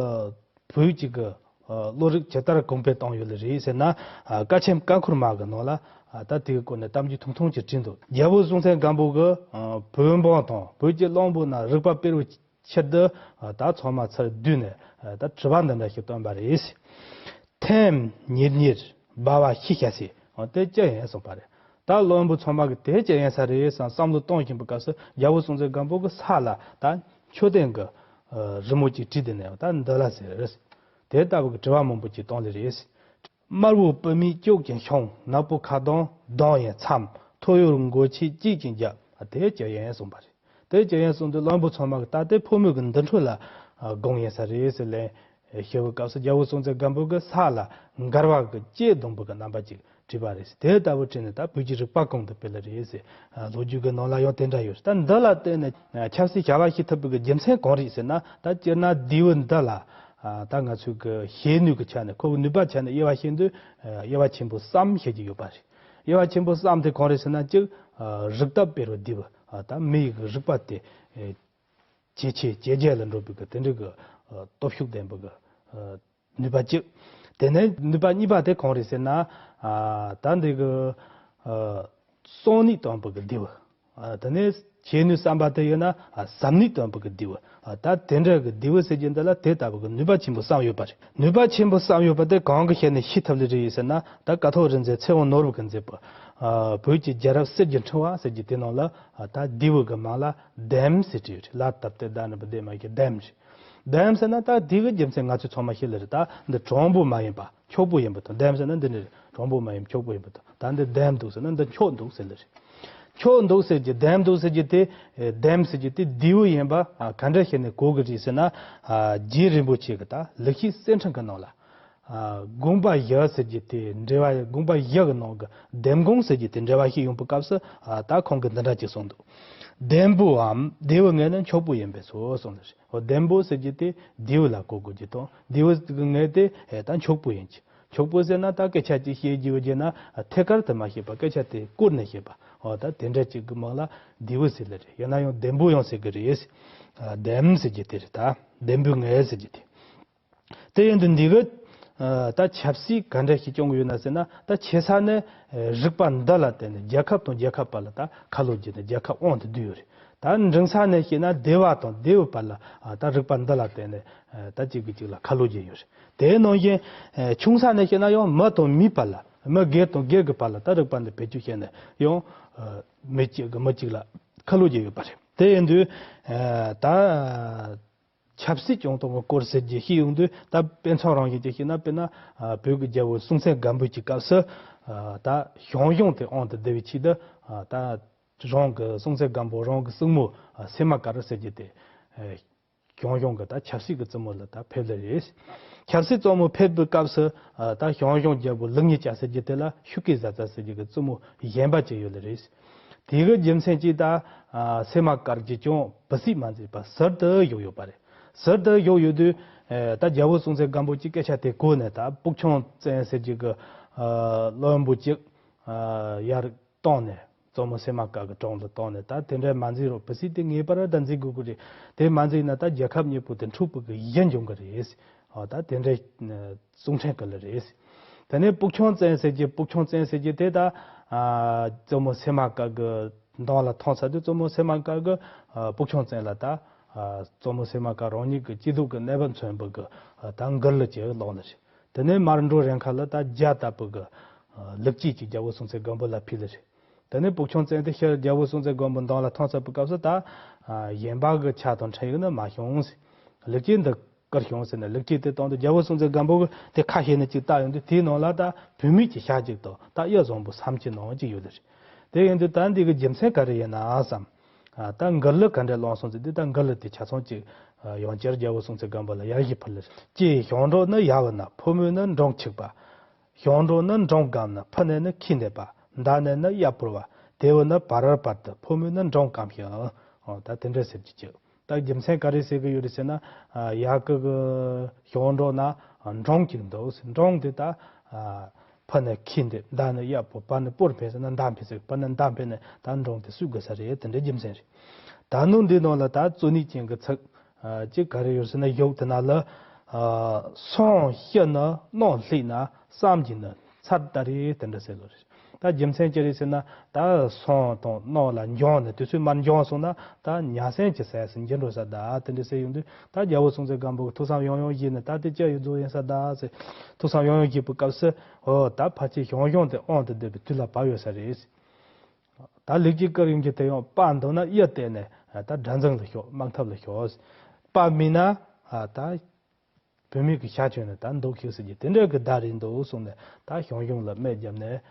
བོད་ཅིག་གི་ཨ་བློ་རིག་ཇི་ལྟར་གོང་འཕེལ་བཏང་ཡོད་ལེ་རེད་ཟེར་ན། ཨ་ཀ་ཆེམ་ཀ་འཁོར་མ་གི་ནང་ལ་ཨ་ད་དེ་གི་སྐོར་ནས་གཏམ་རྒྱུད་ཐུང་ཐུང་ཅིག་བྲིས་འདུག་རྒྱལ་པོ་སྲོང་བཙན་སྒམ་པོ་གི་ཨ་བོད་འབངས་དང་བོད་ཀྱི་གླིང་བུ་ན་རིག་པ་སྤེལ་བའི་ཕྱིར་དུ་ཨ་ད་ཚང་མ་ཚུར་བསྡུས་ནས་ཨ་ད་དྲི་བ་འདི་འདྲ་ཞིག་བཏོན་པ་རེད། ཐེམ་ཉེར་ཉེར་སྦ་བ་ཤི་ཤ་སི་འོ་དེ་ཅི་ཡིན་གསུངས་པ་རེད། ད་བློན་པོ་ཚང་མ་གི་དེ་ཅི་ཡིན་ས་རེད་བསམ་བསམ་བློ་གཏོང་བཞིན་པའི་སྐབས་སུ་རྒྱལ་པོ་སྲོང་བཙན་སྒམ་པོ་གི་ས་ལ་ད་མཆོད་རྟེན་གི་ཨ་རི་མོ་ཅིག་བྲིས་ཏེ་ནས་ད་འདི་ལ་ཟེར། དེ་ལྟ་བུ་གི་དྲི་བ་མང་པོ་ཅིག་བཏང་ལེ་རེད། དམར་པོ་པུས་མོས་ཅོག་ཅིང་ཕྱུང་། ནག་པོ་ཁ་གདངས་གདངས་ཡིན་མཚམས། ཐོ་ཡོར་མགོ་ཆེ་གཅིག་ཅིང་རྒྱབ། དེ་ཅི་ཡིན་གསུངས་པ་རེད། དེ་ཅི་ཡིན་གསུངས་དུས་བློན་པོ་ཚང་མ་གི་ད་དེ་ཕོ་མོ་གི་འདུ་འཕྲོད་ལ་ཨ་དགོངས་ཡིན་ས་རེད་ཟེར་ལན་ཞུ་བའི་སྐབས་སུ་རྒྱལ་པོ་སྲོང་བཙན་སྒམ་པོ་གི་ས་ལ་མགར་བ་གི་ལྕེ་བརྡུངས་པ་གི་རྣམ་པ་ཅིག་བྲིས་པ་རེད། དེ་ལྟ་བུ་བྲིས་ནས་ད་བོད་ཀྱི་རིག་པ་གོང་དུ་སྤེལ་ལེ་རེད་ཟེར། ཨ་ལོ་རྒྱུས་ཀྱི་ནང་ལ་ཡང་དེ་འདྲ་ཡོད། ད་འདི་ལ་བརྟེན་ནས་ཨ་ཆབ་སྲིད་བྱ་བ་ཞིག་ཐུབ་པའི་གི་རྒྱུ་མཚན་གང་རེད་ཟེར་ན། ད་སྤྱིར་ན་དེའུ་འདི་ལ་ཨ་ད་ང་ཚོའི་གི་ཤེས་ནུས་ཀྱི་ཆ་ནས་ཁོ་གི་ནུས་པ་ཆ་ནས་དབྱེ་བ་ཕྱེ་དུས་ཨ་དབྱེ་བ་ཆེན་པོ་གསུམ་ཕྱེ་རྒྱུ་ཡོད་པ་རེད། དབྱེ་བ་ཆེན་པོ་གསུམ་དེ་གང་རེད་ཟེར་ན། གཅིག་ཨ་རིག་སྟོབས་སྤེལ་བའི་དེའུ། ཨ་ད་མི་ཡི་གི་རིག་པ་དེ་ཨེ་ཇེ་ཆེ་ཇེ་རྒྱས་ལ་འགྲོ་བའི་གི་དེ་འདྲའི་གི་ཨ་སྟོབས་ཤུགས་ལྡན་པའི་གི་ཨ་ནུས་པ་གཅིག་དེ་ནས་ནུས་པ་གཉིས་པ་དེ་གང་རེད་ཟེར་ན། ཨ་ད་འདི་གི་ཨ་གསང་ནུས་སྟོན་པའི་གི་དེའུ། ཨ་དེ་ནས་ཤེས་ནུས་བསམ་པ་དེ་ཡོད་ན་ཨ་ཟབ་ནུས་སྟོན་པའི་གི་དེའུ། ཨ་ད་དེ་འདྲ་གི་དེའུ་ཟེར་རྒྱུ་འདི་ལ་དེ་ལྟ་བུ་གི་ནུས་པ་ཆེན་པོ་གསུམ་ཡོད་པ་རེད། ནུས་པ་ཆེན་པོ་གསུམ་ཡོད་པ་དེ་གང་གི་ཞལ་ནས་ཤེས་ཐུབ་ལེ་རེད་ཟེར་ན། ད་ཀཿཐོག་རིག་འཛིན་ཚེ་དབང་ནོར་བུ་གིས་མཛད་པའི་ཨ་བོད་ཀྱི་རྒྱལ་རབས་གསེར་གྱི་ཕྲེང་བ་ཟེར་རྒྱུ་དེ་ནང་ལ་ཨ་ད་དེའུ་གི་མིང་ལ་ལྡེམ་ཟེར་བྲིས་ཡོད་རེད། ལ་བཏབ་སྟེ་ལྡ་ན་པ་ལྡེ་མ་གི་ལྡེམ་རེད། ལྡེམ་ཟེར་ན་ད་དེ་གི་རྒྱུ་མཚན་ང་ཚོས་ཚང་མ་ཤེས་ལེ་རེད། ད་འདི་དྲང་པོ་མ་ཡིན་པ་འཁྱོག་པོ་ཡིན་པ་དང་། ལྡེམ་ཟེར་ན་འདི་ནི་རེད། དྲང་པོ་མ་ཡིན་འཁྱོག་པོ་ཡིན་པ་དང་། ད་འདི་ལྡེམ་འདུག་ཟེར་ན་འདི་འཁྱོག་འདུག་ཟེར་ལེ་རེད། འཁྱོག་འདུག་ཟེར་རྒྱུ། ལྡེམ་འདུག་ཟེར་རྒྱུ་དེ་ཨེ་ལྡེམ་ཟེར་རྒྱུ་དེ་དེའུ་ཡིན་པ་ཨ་ག་འདྲ་ཞིག་ནས་གོ་གི་རེད་ཟེར་ན། ཨ་རྗེ་རིན་པོ་ཆེ་གི་ད་ལེགས་བཤད་གསེར་ཕྲེང་གི་ནང་ལ་ཨ་དགོངས་པ་བཞི་ཟེར་རྒྱུ་དེ་འགྲེལ་བ། དགོངས་པ་བཞི་གི་ནང་གི་ལྡེམ་དགོངས་ཟེར་རྒྱུ་དེ་འགྲེལ་བ་ཞིག་ཡོང་པའི་སྐབས་སུ་ཨ་ད་ཁོང་གིས་འདི་འདྲ་ཅིག་གསུངས་འདུག་ལྡེམ་པོའམ་དེའུ་ངོས་ནི་འཁྱོག་པོ་ཡིན་པས་སོ་གསུངས་ནས། འོ་ལྡེམ་པོ་ཟེར་རྒྱུ་དེ་དེའུ་ལ་གོ་དགོས་རྒྱུ་དང་། དེའུ་གི་ངོས་དེ་ཨེ་ད་འཁྱོག་པོ་ཡིན་གྱི། འཁྱོག་པོ་ཟེར་ན་ད་སྐད་ཆ་ཅིག་བཤད་རྒྱུ་ཡོད་རྒྱུ་ན་ཐད་ཀར་དུ་མ་བཤད་པ། སྐད་ཆ་དེ་བསྐོར་ནས་བཤད་པ། འོ་ད་དེ་འདྲ་ཅིག་གི་མིང་ལ་དེའུ་ཟེར་ལེ་རེད། ཡང་ན་ཡང་ལྡེམ་པོ་ཡང་ཟེར་གི་རེད། ཨ་ལྡེམ་ཟེར་རྒྱུ་དེ་རེད། ད་ལྡེམ་པོའི་ངོས་ཟེར་རྒྱུ་དེ། དེ་ཡིན་དུས་འདི་གི་ཨ་ད་ཆབ་སྲིད་ག་འདྲ་ཞིག་སྐྱོང་གི་ཡོད་ན་ཟེར་ན། ད་ཆེ་ས་ནས་ཨ་རིག་པ་འདི་ལ་བརྟེན་ནས་རྒྱལ་ཁབ་དང་རྒྱལ་ཁབ་བར་ལ་ད་ཁ་ལོ་བརྒྱབ་ནས་རྒྱལ་ཁབ་དབང་དུ་བསྡུས་ཡོད་རེད། ད་འབྲིང་ས་ནས་བཤད་ན་སྡེ་བ་དང་སྡེ་བའི་བར་ལ་ཨ་ད་རིག་པ་འདི་ལ་བརྟེན་ནས་ཨ་ད་གཅིག་གིས་གཅིག་ལ་ཁ་ལོ་བརྒྱབ་ཡོད་རེད། དེ་ནང་བཞིན་ཨ་ཆུང་ས་ནས་བཤད་ན་ཡང་མི་དང་མིའི་བར་ལ། མི་སྒེར་དང་སྒེར་གྱི་བར་ལ་ད་རིག་པ་འདི་བེད་སྤྱོད་བྱས་ནས་ཡང་ཨ་མི་གཅིག་གིས་མི་གཅིག་ལ་ཁ་ལོ་བརྒྱབ་ཡོད་པ་རེད། དེ་ཡིན་དུས་ཨ་ད་ཆབ་སྲིད་སྐྱོང་སྟངས་ཀྱི་སྐོར་ཟེར་རྒྱུ་ཞིག་ཡོང་དུས། ད་དཔེ་མཚོན་རང་བཞིན་ཅིག་བཤད་ན། དཔེར་ན་ཨ་བོད་ཀྱི་རྒྱལ་པོ་སྲོང་བཙན་སྒམ་པོའི་གི་སྐབས་སུ་ཨ་ད་ཞང་ཞུང་དེ་དབང་དུ་བསྡུ་བའི་ཆེད་དུ་ཨ་ད་རང་གི་སྲོང་བཙན་སྒམ་པོ་རང་གི་སྲིང་མོ་ཨ་སེ་མ་ཀ་རུ་ཟེར་རྒྱུ་དེ་ཨ་ཞང་ཞུང་གི་ད་ཆབ་སྲིད་ཀྱི་བཙུན་མོ་ལ་ད་ཕེབས་ལེ་རེད། ཆབ་སྲིད་གཙོ་མོ་ཕེབས་པའི་སྐབས་སུ་ཨ་ད་ཞང་ཞུང་རྒྱལ་པོ་ལེགས་ཉེས་བྱ་ཟེར་རྒྱུ་དེ་ལ་ཤུགས་ཀྱིས་བཟའ་ཚར་ཟེར་རྒྱུ་གི་རྩུབ་མོ་གཞན་པ་ཅིག་ཡོད་ལེ་རེད། དེ་གི་རྒྱུ་མཚན་གྱིས་ད་ཨ་སེམས་མ་དཀར་གྱིས་ཀྱང་བུ་སྲིད་མ་མཛད་པར་ཟུར་དུ་བཞུགས་ཡོད་པ་རེད། ཟུར་དུ་བཞུགས་ཡོད་དུས་ཨ་ད་རྒྱལ་པོ་སྲོང་བཙན་སྒམ་པོ་གྱིས་སྐད་ཆ་དེ་གོ་ནས་ད་སྤུག་ཆུང་བཙན་ཟེར་རྒྱུ་གི་ཨ་བློན་པོ་ཅིག་ཨ་ཡར་བཏང་ནས་གཙོ་མོ་སེམས་མ་དཀར་གྱི་དྲུང་དུ་བཏང་ནས། ད་དེ་འདྲ་མ་མཛད་རོགས། བུ་སྲིད་དེ་ངེས་པར་ད་མཛད་དགོས་ཀྱི་རེད། དེ་མ་མཛད་ན་ད་རྒྱལ་ཁབ་གཉིས་པོ་དེ་འཁྲུག་པོ་གི་གཞི་འབྱུང་གི་རེད། ཨ་ད་དེ་འདྲའི་གསུང་འཕྲིན་གི་ལ་རེད། དེ་ནས་སྤུག་ཆུང་བཙན་ཟེར་གྱི་སྤུག་ཆུང་བཙན་ཟེར་གྱི་དེ་ད་ཨ་གཙོ་མོ་སེམས་མ་དཀར་གྱི་གདོང་ལ་ཐོན་ཚར་དུས། གཙོ་མོ་སེམས་མ་དཀར་གྱིས་ཨ་སྤུག་ཆུང་བཙན་ལ་ད་ཨ་གཙོ་མོ་སེམས་མ་དཀར་རང་ཉིད་ཀྱི་སྐྱིད་སྡུག་གི་གནས་བབ་མཚོན་པའི་གི་ཨ་ད་མགུར་གླུ་ཅིག་བླངས་ལ་རེད། དེ་ནས་མར་འགྲོ་རན་ཁ་ལ་ད་རྒྱ་ལྟ་བུ་གི་ཨ་ལེགས་སྐྱེས་ཀྱི་རྒྱལ་པོ་སྲོང་བཙན་སྒམ་པོ་ལ་ཕུལ་ལེ་རེད། དེ་ནས་སྤུག་ཆུང་བཙན་དེ་ཕྱིར་རྒྱལ་པོ་སྲོང་བཙན་སྒམ་པོ་གདོང་ལ་ཐོན་ཚར་བའི་སྐབས་སུ་ད་ཨ་གཞན་པ་གི་ཆ་དང་འཕྲིན་ཡིག་ནི་མ་བྱུང་ཟེར། ལེགས་སྐྱེས་འདི་བསྐུར་བྱུང་ཟེར་ནས་ལེགས་སྐྱེས་དེ་བཏང་དུས། རྒྱལ་པོ་སྲོང་བཙན་སྒམ་པོ་གིས་དེ་ཁ་ཕྱེ་ནས་ཅིག་བལྟས་ཡོང་དུས། དེའི་ནང་ལ་ད་བུད་མེད་ཀྱི་ཞྭ་ཅིག་དང་ད་གཡུ་བཟང་པོ་སུམ་ཅུ་ནང་ཅིག་ཡོད་ལེ་རེད། དེ་ཡིན་དུས་ད་འདི་གི་རྒྱུ་མཚན་ག་རེ་ཡིན་ན་བསམ། ཨ་ད་མགུར་གླུ་ག་འདྲ་བླངས་སོང་ཟེར་དུས། ད་མགུར་གླུ་དེ་ཆ་ཚང་ཅིག་ཨ་ཡང་བསྐྱར་རྒྱལ་པོ་སྲོང་བཙན་སྒམ་པོ་ལ་ཡར་ཞུ་ཕུལ་ལེ་རེད། ཀྱེ་ཞང་འབྲོག་ནི་ཡབ་བུ་ན། ཕོ་མོ་ནི་འབྲོང་ཁྱུག་པ། ཞང་འབྲོག་ནི་འབྲོང་སྐམ་ན། ཕུ་ནད་ནི་ཁྱི་ནད་པ། མདའ་ནད་ནི་གཡག་བོར་བ། དེ་བུ་ནི་བར་བར་བར་དུ། ཕོ་མོ་ནི་འབྲོང་སྐམ་ཞིང་། ཨོ་ད་དེ་འདྲ་ཟེར་གྱི་ཅིག་ད་རྒྱུ་མཚན་ག་རེ་ཟེར་གི་ཡོད་རེད་ཟེར་ན། ཨ་ཡ་གི་གི་ཞང་འབྲོག་ན་འབྲོང་ཅིག་འདུག་ཟེར། འབྲོང་དེ་ད་ཨ་ཕུ་ནད་ཁྱི་འདེབས། མདའ་ནད་གཡག་བོར། བར་ནད་སྤོར་འཕེན་ཟེར་ན་མདའ་འཕེན་ཟེར། ཕུ་ནད་མདའ་འཕེན་ནས་ད་འབྲོང་དེ་གསོད་དགོས་ས་རེད། དེ་འདྲའི་རྒྱུ་མཚན་རེད། ད་ནང་འདི་ནང་ལ་ད་གཙོ་གནད་ཅན་གྱི་ཚིག་ཨ་གཅིག་ག་རེ་ཡོད་ཟེར་ན། གཞུག་དེ་ན་ལ་ཨ་སྲང་ཤི་ན་གནོང་ལྷོད་ན། བསམ་གྱིས་ནི་ཚར་ད་རེ། དེ་འདྲ་ཟེར་ལོ་རེད། ད་རྒྱུ་མཚན་ཅི་རེད་ཟེར་ན། ད་སྲང་དང་གནོང་ལ་འགྱངས་ནས་དུས་ཚོད་མར་འགྱངས་སོང་ན་ད་ཉ་སྲིན་གྱི་ཟས་སུ་འགྱུར་འགྲོ་ས་ད། དེ་འདྲ་ཟེར་ཡོང་དུས་ད་རྒྱལ་པོ་སྲོང་བཙན་སྒམ་པོ་གིས་ཐུགས་བསམ་ཡང་ཡང་བཞེས་ནས། ད་དེ་ཅི་ཡི་རྫོགས་ཡིན་ས་ད་ཟེར་ཐུགས་བསམ་ཡང་ཡང་བཞེས་པའི་སྐབས་སུ། འོ་ད་ཕལ་ཆེར་ཞང་ཞུང་དེ་དབང་དུ་བསྡུ་བའི་དུས་ལ་བབས་ཡོད་ས་རེད། ད་ལེགས་སྐྱེས་བསྐུར་ཡོང་རྒྱུ་དེ་ཡང་དཔའ་འདུག་ན་གཡུ་གཏད་ནས་ད་གྲྭ་འཛིན་ལ་ཤོག། དམག་འཐབ་ལ་ཤོག། དཔའ་མིན་ན་ད་བུད་མེད་ཀྱི་ཞྭ་གྱོན་ནས་ད་འདུག་ཤིག་ཟེར་རྒྱུ་དེ་འདྲ་གི་བརྡ་རེད་འདུག་གསུངས་ནས། ད་ཞང་ཞུང་ལ་སྨད་བརྒྱབ་ནས་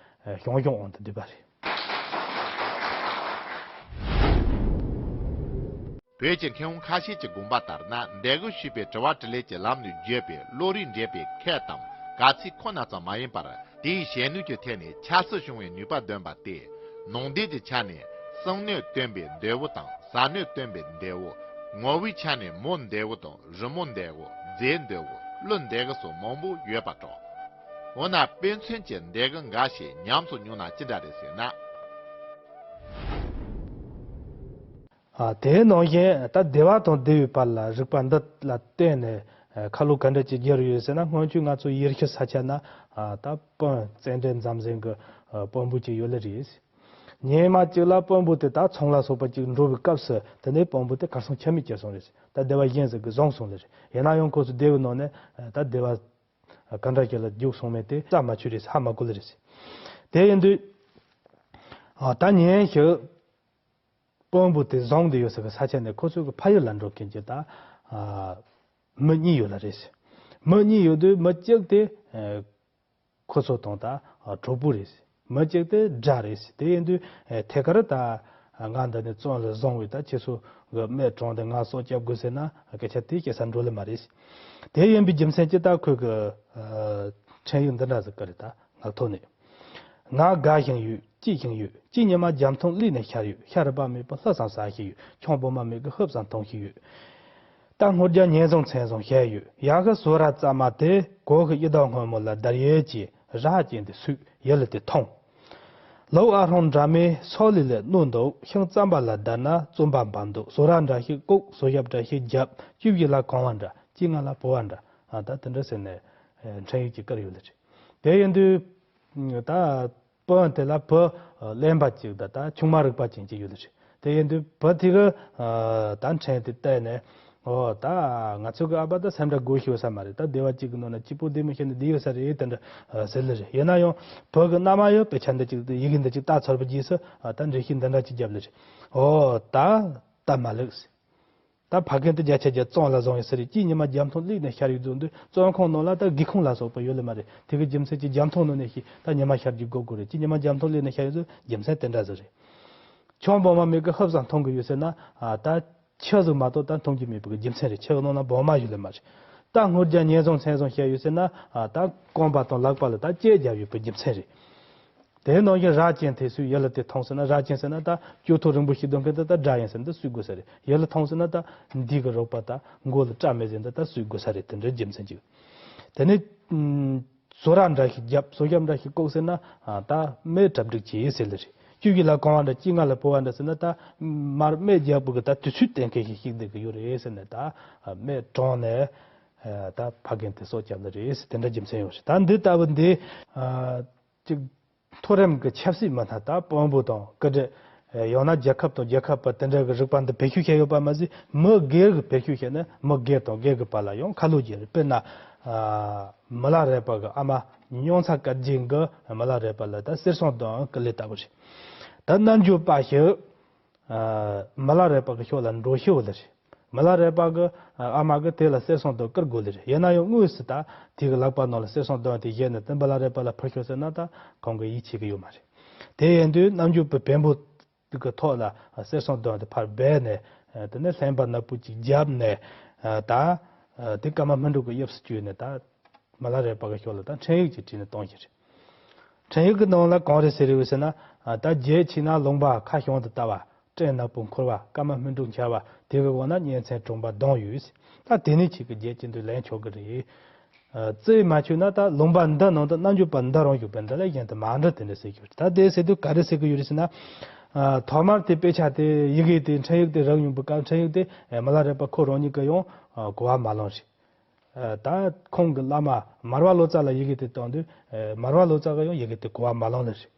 ཞང་ཞུང་དབང་དུ་བསྡུས་པ་རེད། བོད་ཀྱི་མཁས་དབང་ཁ་ཤས་ཀྱི་དགོངས་པ་ལྟར་ན། འདས་གི་ཞུས་པའི་དྲི་བ་དྲིས་ལན་གྱི་ལམ་ནས་བརྒྱུད་པའི་བློ་རིག་འདྲེས་པའི་ཁེ་དང་དཀའ་ཚེགས་ཁོ་ན་ཙམ་མ་ཡིན་པར། དེའི་ཞལ་ནུས་ཀྱི་ཐད་ནས་ཆབ་སྲིད་སྐྱོང་བའི་ནུས་པ་ལྡན་པ་སྟེ། ནང་བསྟན་གྱི་ཆ་ནས་གསང་གནོད་སྟོན་པའི་འདོད་པོ་དང་ཟབ་གནོད་སྟོན་པའི་འདོད་པོ། ངོ་བོའི་ཆ་ནས་མོ་འདོད་པོ་དང་རི་མོ་འདོད་པོ། རྫས་འདོད་པོ། ཀླུ་འདོད་པོ་སོགས་མང་པོ་ཡོད་པ་འདྲ། འོ་ན་དཔེ་མཚོན་གྱི་འདས་གི་འགའ་ཞིག་ཉམས་སུ་མྱོང་ན་ཅི་འདྲ་རེད་ཟེར་ན། ཨ་དེའི་ནང་བཞིན་ད་སྡེ་པ་དང་སྡེ་པའི་བར་ལ་རིག་པ་འདི་ལ་བརྟེན་ནས་ཨ་ཁ་ལོ་ག་འདྲ་ཅིག་བསྒྱུར་ཡོད་ཟེར་ན། སྔོན་ཆད་ང་ཚོ་ཡུལ་ཤུལ་ས་ཆ་ན་ཨ་ད་དཔོན་བཙལ་འབྲས་མཛད་མཁན་གྱི་ཨ་དཔོན་པོ་ཅིག་ཡོད་ལེ་རེད། ཉི་མ་གཅིག་ལ་དཔོན་པོ་དེ་ད་ཚོང་ལ་སོགས་པ་ཅིག་འགྲོ་བའི་སྐབས་སུ། དེ་ནས་དཔོན་པོ་དེ་གར་སོང་། ཁྱབ་མེད་གྱུར་སོང་རེད། ད་སྡེ་པ་གཞན་ཟིག་གིས་བཟུང་སོང་ལེ་རེད། ཡིན་ན་ཡང་ཁོ་ཚོ་སྡེ་པའི་ནང་ནས་ཨ་ད་སྡེ་པ་ག་འདྲ་ཞིག་ལ་རྒྱུགས་སོང་མེད་དེ་རྩ་མ་ཆོད་རེད། ཧ་མ་གོ་ལེ་རེད། དེ་ཡིན་དུས་ཨ་ད་ཉིན་ཞིག་དཔོན་པོ་དེ་བཟུང་བསྡད་ཡོད་ས་གི་ས་ཆ་ནས་ཁོ་ཚོ་གི་ཕ་ཡུལ་ལ་འགྲོ་མཁན་གྱི་ད་ཨ་མི་གཉིས་ཡོད་ལེ་རེད། མི་གཉིས་ཡོད་དུས་མི་གཅིག་དེ་ཨ་ཁོ་ཚོ་དང་ད་ཨ་གྲོགས་པོ་རེད། མི་གཅིག་དེ་དགྲ་རེད། དེ་ཡིན་དུས་ཨ་ཐད་ཀར་ད་ང་འདི་ནས་བཙོན་ལ་བཟུང་བས་ད་ཁྱེད་ཚོ་གི་རྨས་དྲངས་ཏེ་ང་སྲོག་སྐྱབས་དགོས་ཟེར་ན་སྐད་ཆ་དེ་སྐྱེལ་ས་འགྲོ་ལེ་མ་རེད། དེ་ཡིན་པའི་རྒྱུ་མཚན་གྱིས་ད་ཁོས་གི་ཨ་འཕྲིན་ཡིག་འདི་འདྲ་ཟིག་བསྐུར་རེད། ད་ངག་ཐོག་ནས། ང་དགའ་ཞིང་ཡོད། སྐྱིད་ཞིང་ཡོད། གཅིག་ཉི་མ་རྒྱ་མཐོང་ལུས་ནས་ཤར་ཡོད། ཤ་རུས་པ་མེད་པར་ལྷ་བསང་ཟ་ཞིག་ཡོད། ཆང་སྦོ་མ་མེད་ཀི་ཧུབ་བསང་འཐུང་ཞིག་ཡོད། ད་སྔོ་རྒྱ་ཉིན་བཟང་མཚན་བཟང་བྱས་ཡོད། ཡ་གི་ཟོ་ར་རྩ་མ་དེ་གོ་གི་ཡི་དྭགས་སྔོན་མོ་ལ་བདར་ཡས་ཀྱི་ར་ཅན་དེ་སུས་ཡི་ལི་དེ་འཐུང་། ལོ་ཨ་ཧོང་འདྲ་མའི་སོ་ལི་ལས་རྣོ་འདུག་ཤིང་རྩམ་པ་ལ་བདར་ན་རྩོམ་པ་འབབ་འདུག་ཟོ་ར་འདྲ་ཞིག་བཀོག་ཟོ་ཞབས་འདྲ་ཞིག་རྒྱབ། ཅིབ་ཡི་ལ་གང་བ་འདྲ། ཅི་ང་ལ་བུ་བ་འདྲ། ཨ་ད་དེ་འདྲ་ཟེར་ནས་ཨེ་འཕྲིན་ཡིག་ཅིག་བསྐུར་ཡོད་ལེ་རེད། དེ་ཡིན་དུས་ད་དཔོན་དེ་ལ་བུ་གླེན་པ་ཅིག་དང་ད་ཆུང་མ་རིག་པ་ཅན་ཅིག་ཡོད་ལེ་རེད། དེ་ཡིན་དུས་བུ་དེ་གིས་ཨ་ད་འཕྲིན་དེ་བལྟས་ནས། འོ་ད་ང་ཚོ་གི་ཨ་ཕ་ད་སེམས་ཁྲལ་དགོས་ཤེས་ཡོད་ས་མ་རེད། ད་སྡེ་པ་གཅིག་གི་ནང་ན་སྐྱིད་པོ་བདེ་མོ་བྱས་ནས་བསྡད་ཡོད་ས་རེད། དེ་འདྲ་ཟེར་ལེ་རེད། ཡིན་ན་ཡང་བུ་གི་མནའ་མ་ཡང་དཔེ་ཆ་འདི་ཅིག་ཡི་གེ་འདི་ཅིག་བལྟས་ཚར་བའི་རྗེས་སུ་ཨ་ད་འགྲེལ་བཤད་འདི་འདྲ་ཅིག་བརྒྱབ་ལེ་རེད། འོ་ད་ད་མ་ལེགས། ད་ཕ་རྒན་དེ་བརྒྱ་ཆ་བརྒྱ་བཙོན་ལ་བཟུང་ཡོད་ས་རེད། གཅིག་ཉི་མ་རྒྱ་མཐོང་ལུས་ནས་ཤར་ཡོད་དུས་བཙོན་ཁང་ནང་ལ་ད་སྒེའུ་ཁུང་ལ་སོགས་པ་ཡོད་ལེ་མ་རེད། དེ་གི་རྒྱུ་མཚན་གྱིས་རྒྱ་མཐོང་ནང་ནས་ཤི་ད་ཉི་མ་ཤར་རྒྱུ་དགོས་དགོས་རེད། གཅིག་ཉི་མ་རྒྱ་མཐོང་ལུས་ནས་ཤར་ཡོད་དུས་རྒྱུ་མཚན་དེ་འདྲ་ཟིག་རེད། ཆང་སྦོ་མ་མེད་ཀི་ཧུབ་བསང་འཐུང་གི་ཡོད་ཟེར་ན་ཨ་ད་ཆུ་ཟིག་མ་གཏོགས་ད་འཐུང་རྒྱུ་མེད་པའི་གི་རྒྱུ་མཚན་རེད། ཆུ་གི་ནང་ན་སྦོ་མ་ཡོད་ལེ་མ་རེད། ད་སྔོ་རྒྱ་ཉེ་བཟང་མཚན་བཟང་བཤད་ཡོད་ཟེར་ན། ཨ། ད་རྐང་པ་དང་ལག་པ་ལ་ད་བཅད་བརྒྱབ་ཡོད་པའི་རྒྱུ་མཚན་རེད། དེའི་ནང་བཞིན་རྭ་ཅན་དེ་ཚོས་ཡུལ་ལ་དེ་མཐོང་ཟེར་ན། རྭ་ཅན་ཟེར་ན་ད་གྱོད་ཐོ་རིང་པོ་ཞིག་འདོན་མཁན་དེ་ད་དགྲ་ཡིན་ཟེར་ན་ད་སུས་དགོས་ས་རེད། ཡུལ་ལ་མཐོང་ཟེར་ན་ད་འདི་གི་རོགས་པ་ད་མགོ་ལ་སྐྲ་མེད་ཟེར་ན་ད་སུས་དགོས་ས་རེད། དེ་འདྲའི་རྒྱུ་མཚན་ཅིག། དེ་ནས་ཨུམ། བཟོ་རྭ་འདྲ་ཞིག་བརྒྱབ། བཟོ་ཞྭ་འདྲ་ཞིག་བཀོག་ཟེར་ན། ཨ། ད་སྨད་གྲ་སྒྲིག་བྱེད་ཟེར་ལེ་རེད། བཅུད་ཀྱི་ལ་གང་བ་འདྲ་དཀྱིལ་ང་ལ་ཕོ་བ་འདྲ་ཟེར་ན། ད་མར་སྨད་རྒྱག་པོ་གི་ད་དུས་ཚོད་གཏན་འཁེལ་ཞིག་ཞིག་འདི་གི་ཡོད་རེད་ཟེར་ནས། ད་སྨད་དྲངས་ནས། ཨ། ད་ཕ་རྒན་དེ་སྲོག་བསྐྱབས་ལེ་རེད་ཟེར། དེ་འདྲ་རྒྱུ་མཚན་ཡོད་རེད། ད་འདི་ལྟ་བུ་འདི། ཨ། ཅིག་མཐོ་རིམ་གྱི་ཆབ་སྲིད་མི་སྣ་ད་དཔོན་པོ་དང་སྐུ་དྲག། ཡང་ན་རྒྱལ་ཁབ་དང་རྒྱལ་ཁབ་བར་དེ་འདྲ་གི་རིག་པ་འདི་བེད་སྤྱོད་བྱས་ཡོད་པ་མ་ཟད། མི་སྒེར་གྱི་བེད་སྤྱོད་བྱས་ན་མི་སྒེར་དང་སྒེར་གྱི་བར་ལ་ཡང་ཁ་ལོ་སྒྱུར་རེད། དཔེར་ན། ཨ། མི་ལ་རས་པ་གི་ཨ་མ་མྱོང་ཚ་བཀའ་བརྒྱུད་གིས་མི་ལ་རས་པ་ལ་ད་གསེར་སྲང་བསྡོམས་སྐུ་ལས་བཏབ་པ་རེད། ད་རྣལ་འབྱོར་པ་ཞིག། ཨ། མི་ལ་རས་པ་གི་ཕྱོགས་ལ་འགྲོ་ཤེས་པ་ལེ་རེད། མི་ལ་རས་པ་གི། ཨ། ཨ་མ་གིས་དེ་ལ་གསེར་སྲང་བསྡོམས་བསྐུར་དགོས་ལེ་རེད། ཡིན་ན་ཡང་དངོས་སུ་ད་དེ་གི་ལག་པ་ནང་ལ་གསེར་སྲང་བསྡོམས་དེ་བཞེས་ནས་དེ་མི་ལ་རས་པ་ལ་ཕུལ་ཤོག་ཟེར་ན་ད་ཁོང་གིས་ཡིད་ཆེས་ཀྱི་ཡོད་མ་རེད། དེ་ཡིན་དུས་རྣལ་འབྱོར་པའི་བེམ་པོ་གི་ཐོག་ལ་གསེར་སྲང་བསྡོམས་དེ་ཕར་སྦས་ནས། ཨ། དེ་ནས་ལྷན་པ་ནག་པོ་ཅིག་བརྒྱབ་ནས། ཨ། ད། ཨ། དེ་ཀརྨ་སྨིན་གྲོལ་གྱི་དབྱིབས་སུ་བཅོས་ནས་ད། མི་ལ་རས་པ་གི་ཕྱོགས་ལ་ད་འཕྲིན་ཡིག་ཅིག་བྲིས་ནས་གཏོང་གི་རེད། འཕྲིན་ཡིག་གི་ནང་ལ་གང་རེད་ཟེར་རེད་ཟེར་ན། ཨ། ད་རྒྱལ་ཕྱི་ནང་ལུང་པ་ཁ་བྱང་དུ་ལྟ་བ། སྤྲིན་ནག་པོ་འཁོར་བ། ཀརྨ་སྨིན་གྲོལ་འཆར་བ། དེ་གི་འོག་ན་གཉན་ཚད་གྲོང་པ་ལྡང་ཡོད། ད་དེ་ནས་ཁྱེད་ཀྱིས་རྒྱལ་སྤྱི་འདི་ལེན་ཆོག་གི་རེད། ཨ། རྩིས་མ་ཆོད་ན་ད་ལུང་པ་འདི་ནང་དུ་རྣལ་འབྱོར་པ་འདི་རང་བཞུགས་པའི་འདི་ལས་གཞན་དུ་མ་འགྲོ། དེ་འདྲ་ཟེར་གྱི་ཡོད། ད་དེ་ཟེར་དུས་ག་རེ་ཟེར་གྱི་ཡོད་རེད་ཟེར་ན། ཨ། ཐོག་མར་དེ་དཔེ་ཆ་དེ་ཡི་གེ་དེ་འཕྲིན་ཡིག་དེ་རག་ཡོང་བའི་སྐབས། འཕྲིན་ཡིག་དེ། ཨ། མི་ལ་རས་པ་ཁོ་རང་ཉིད་ཀྱིས་ཡང་། ཨ། གོ་བ་མ་ལོན་རེད། ཨ། ད་ཁོང་གི་བླ་མ་མར་པ་ལོ་ཙཱ་ལ་ཡི་གེ་དེ་བཏང་དུས། ཨ། མར་པ་ལོ་ཙཱ་གིས་ཡང་ཡི་གེ་དེ་གོ་བ་མ་ལོན་ལེ་རེད།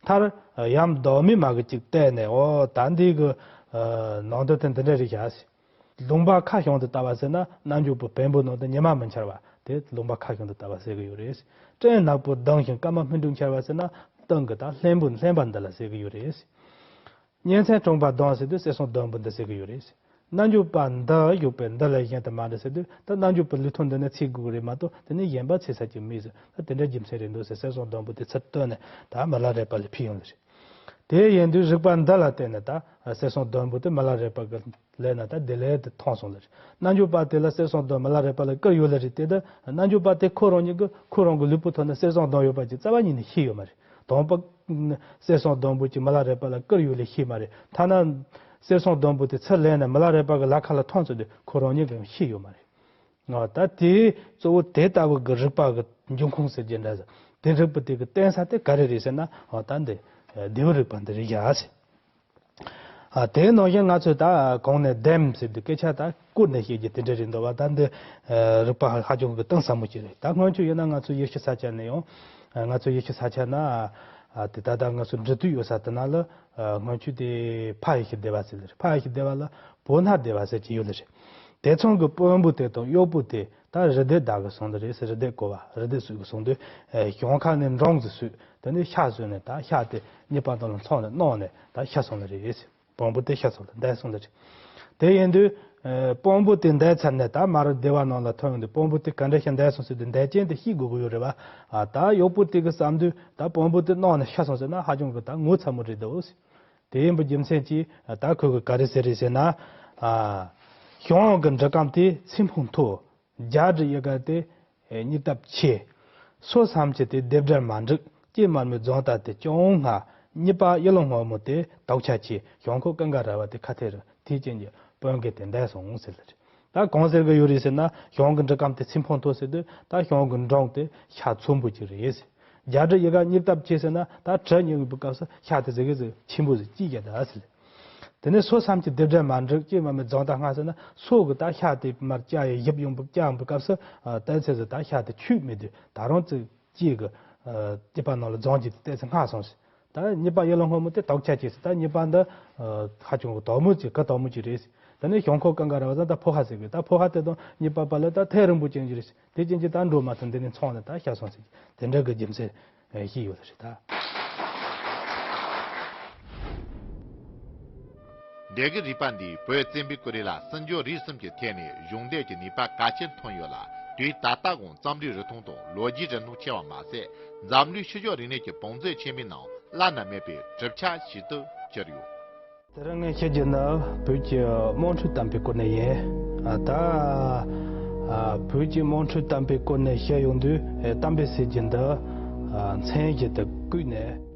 མཐར། ཨ། ཡུམ་ཟླ་མའི་མ་གིས་ཅིག་བལྟས་ནས། འོ། ད་འདི་གི། ཨ། ནང་དོན་དེ་འདི་འདྲ་རེད་བཞག་ཟེར། ལུང་པ་ཁ་བྱང་དུ་ལྟ་བ་ཟེར་ན་རྣལ་འབྱོར་པའི་བེམ་པོ་ནང་དུ་ཉི་མ་མི་འཆར་བ་དེ་ལུང་པ་ཁ་བྱང་དུ་ལྟ་བ་ཟེར་གྱི་ཡོད་རེད། སྤྲིན་ནག་པོ་ལྡང་ཞིང་ཀརྨ་སྨིན་གྲོལ་འཆར་བ་ཟེར་ན་སྟེང་གི་ད་ལྷན་པོ་ལྷན་པ་འདི་ལ་ཟེར་གྱི་ཡོད་རེད། གཉན་ཚད་གྲོང་པ་ལྡང་ཟེར་དུས་གསེར་སྲང་བསྡོམས་པོ་འདི་ཟེར་གྱི་ཡོད་རེད། རྣལ་འབྱོར་པ་འདི་བཞུགས་པའི་འདི་ལས་གཞན་དུ་མ་འགྲོ་ཟེར་དུས། ད་རྣལ་འབྱོར་པའི་ལུས་ཐོག་འདི་ནས་ཚེ་འགོར་གྱི་རེད་མ་གཏོགས། དེ་ནས་གཞན་པ་ཚེ་ས་ཅིག་མེད་ཟེར། ད་དེ་འདྲ་རྒྱུ་མཚན་རེད་འདུག་ཟེར། གསེར་སྲང་བསྡོམས་པོ་དེ་ཚུར་བཏོན་ནས་ད་མི་ལ་རས་པ་ལ་ཕུལ་ཡོང་ལེ་རེད། དེ་ཡིན་དུས་རིག་པ་འདི་ལ་བརྟེན་ནས་ད་གསེར་སྲང་བསྡོམས་པོ་དེ་མི་ལ་རས་པ་གི་ལག་ན་ད་བདེ་ལེགས་དུ་ཐོན་སོང་ལེ་རེད། རྣལ་འབྱོར་པ་དེ་ལ་གསེར་སྲང་བསྡོམས་མི་ལ་རས་པ་ལ་བསྐུར་ཡོད་ལེ་རེད། དེ་ད་རྣལ་འབྱོར་པ་དེ་ཁོ་རང་ཉིད་ཀྱིས་ཁོ་རང་གི་ལུས་པོའི་ཐོག་ནས་གསེར་སྲང་བསྡོམས་ཡོད་པ་ཅིག་རྩ་བ་ཉིད་ནས་ཤེས་ཡོད་མ་རེད། དང་པོ་གསེར་སྲང་བསྡོམས་པོ་ཅིག་མི་ལ་རས་པ་ལ་བསྐུར་ཡོད་ལེ་ཤེས་མ་རེད། ཐ་ན་གསེར་སྲང་བསྡོམས་པོ་དེ་ཚུར་ལེན་ནས་མི་ལ་རས་པ་གི་ལག་ཁ་ལ་ཐོན་ཚུལ་དེ་ཁོ་རང་ཉིད་ཀྱིས་ཤེས་ཡོད་མ་རེད། ཨ། ད་དེ་གཙོ་བོ་དེ་ལྟ་བུ་གི་རིག་པ་གི་འབྱུང་ཁུངས་ཟེར་གྱི་འདྲ་ཟེར། དེ་རིག་པ་དེ་གི་བརྟེན་ས་དེ་ག་རེ་རེད་ཟེར་ན། ཨ། ད་འདི་བདེ་བའི་རིག་པ་འདི་རེད་ཡ་ཟེར། ཨ། དེའི་ནང་བཞིན་ང་ཚོས་ད་གོང་ནས་བདེན་ཟེར་དུས་སྐད་ཆ་ད་བསྐུར་ནས་བཤད་རྒྱུ་དེ་འདྲ་རེད་འདུག་བ། ད་འདི། ཨ། རིག་པ་ཧ་ཅང་གི་གཏིང་ཟབ་མོ་ཅིག་རེད། ད་སྔོན་ཆད་ཡིན་ན་ང་ཚོ་ཡེ་ཤུ་ས་ཆ་ནས་ཡང་། ཨ། ང་ཚོ་ཡེ་ཤུ་ས་ཆ་ན། ཨ། དེ་ད་ལྟ་ང་ཚོ་འབྲི་དུས་ཡོད་ས་དེ་ན་ལ། ཨ། སྔོན་ཆད་དེ་ཕ་ཡེ་ཤེས་སྡེ་བ་ཟེར་ལེ་རེད། ཕ་ཡེ་ཤེས་སྡེ་བ་ལ་བོད་སྣ་སྡེ་བ་ཟེར་གྱི་ཡོད་ལེ་རེད། དེ་ཚང་གི་དཔོན་པོ་དེ་དང་གཡོག་པོ་དེ་ད་རི་དྭགས་བདག་གི་སོང་ལེ་རེད་ཟེར། རི་དྭགས་རྐོ་བ། རི་དྭགས་གསོད་གི་སོང་དུས། ཨེ། གཞོང་ཁ་ནས་འབྲོང་ཟིག་གསོད། དེ་ནས་ཤ་ཟོས་ནས་ད་ཤ་དེ་རྙིལ་པ་དང་ལ་འཚོང་ནས་གནང་ནས་ད་ཤི་སོང་ལེ་རེད་ཟེར། དཔོན་པོ་དེ་ཤི་སོང་ལེ། འདས་སོང་ལེ་རེད། དེ་ཡིན་དུས། ཨེ། དཔོན་པོ་དེ་འདས་ཚར་ནས་ད་མར་སྡེ་བ་ནང་ལ་ཐོན་ཡོང་དུས་དཔོན་པོ་དེ་ག་འདྲ་ཞིག་འདས་སོང་ཟེར་དུས། འདས་རྐྱེན་དེ་ཤེས་དགོས་ཀྱི་ཡོད་རེད་བ། ཨ། ད་གཡོག་པོ་དེ་གི་བསམ་དུས་ད་དཔོན་པོ་དེ་གནང་ནས་ཤི་སོང་ཟེར་ན་ཧ་ཅང་གི་ད་ངོ་ཚ་མོ་རེད་འདུག་ཟེར། དེ་ཡིན་པའི་རྒྱུ་མཚན་གྱིས་ད་ཁོས་གི་ག་རེ་ཟེར་རེད་ཟེར་ན། ཨ། ཞང་གི་འབྲུ་སྐམ་དེ་ཚེ་འཕོངས་མཐོ། རྒྱ་གྲི་ཡི་ག་དེ་སྙིགས་དབ་ཆེ། སོ་བསམ་གྱི་དེ་སྡེབ་སྒྲ་མ་འགྲིག། སྐྱེས་དམར་མོའི་རྫོང་རྟ་དེ་ཅུང་སྔ། རྙེད་པ་ཡུལ་ལུང་སྔོན་མོ་དེ་དོག་ཆ་ཆེ། ཞང་ཁོག་ཀུན་དགའ་ར་བ་དེ་ཁ་ཐེ་རུ། དེའི་རྐྱེན་གྱིས་དཔོན་གྱི་དེ་འདས་སོང་ཟེར་ལེ་རེད། ད་གང་ཟེར་གི་ཡོད་རེད་ཟེར་ན། ཞང་གི་འབྲུ་སྐམ་དེ་ཚེ་འཕོངས་མཐོ་ཟེར་དུས་ད་ཞང་གི་འབྲོང་དེ་ཤ་ཚོན་པོ་ཅིག་རེད་ཟེར། རྒྱ་གྲི་ཡི་ག་སྙིགས་དབ་ཆེ་ཟེར་ན། ད་གྲི་རྙིང་བའི་སྐབས་སུ་ཤ་དེ་ཟེར་གི་ཟེར་ཆེན་པོ་ཟིག་སྐྱེས་རྒྱུ་ད་ཟེར། དེ་ནས་སོ་བསམ་གྱི་སྡེབ་སྒྲ་མ་འགྲིག། སྐྱེས་དམར་མོའི་རྫོང་རྟ་སྔ་ཟེར་ན། སོ་གི་ད་ཤ་དེ་མར་བཅག་ཡས་ཞིབ་ཡོང་བུ་བཅག་ཡོང་བུའི་སྐབས་སུ། ཨ། ད་ཚེ་ཟེར་ད་ཤ་དེ་ཆུད་མེད་དུས་ད་རུང་ཙི་སྐྱེས་གི། ཨ། སྐྱེས་པ་ནང་ལ་རྫོང་གི་ད་ཚེ་སྔ་སོང་ཟེར། ད་རྙེད་པ་ཡུལ་ལུང་སྔོན་མོ་དེ་དོག་ཆ་ཆེ་ཟེར། ད་རྙེད་པ་འདི། ཨ། ཧ་ཅང་གི་དོག་མོ་ཅིག་གི་དོག་མོ་ཅིག་རེད་ཟེར། དེ་ནས་ཞང་ཁོག་ཀུན་དགའ་ར་བ་ཟེར་ད་ཕོ་ཁ་ཟེར་གི། ད་ཕོ་ཁ་དེ་དང་རྙེད་པ་བར་ལ་ད་ཐེ་རིང་པོ་ཅན་ཅིག་རེད་ཟེར། དེ་ཅན་གྱི་ད་འགྲོ་མ་ཐུབ། འདི་ནས་འཚོང་ནས་ད་ཤི་སོང་ཟེར། དེ་འདྲ་གི་རྒྱུ་མཚན་ཞིག་ཡོད་རེད་ད། འདས་ཀྱི་རིག་པ་འདིས་བོད་བཙན་པོའི་སྐོར་ལ་སྲིད་འབྱོར་རིག་གསུམ་གྱི་ཐད་ནས་གཞུང་འབྲེལ་གྱི་ནུས་པ་གལ་ཆེན་ཐོན་ཡོད་ལ། དུས་ད་ལྟ་འོང་རྩོམ་རིག་རིག་ཐུང་དང་ལོ་རྒྱུས་རིག་ཐུང་ཆེ་བ་མ་ཟད། འཛམ་གླིང་ཤུལ་བཞག་རིག་གནས་ཀྱི་བང་མཛོད་ཆེན་པོའི་ནང་བླ་ན་མེད་པའི་གྲུབ་ཆ་ཞིག་ཏུ་གྱུར་ཡོད། དེ་རིང་ངས་བཤད་རྒྱུ་ནི་བོད་ཀྱི་དམངས་ཁྲོད་གཏམ་དཔེའི་སྐོར་ནས་ཡིན། ཨ། ད་ བོད་ཀྱི་དམངས་ཁྲོད་གཏམ་དཔེ་སྐོར་ནས་བཤད་ཡོང་དུས། གཏམ་དཔེ་ཟེར་རྒྱུ་འདི་མཚན་གཞི་དེ་བཀོད་ནས།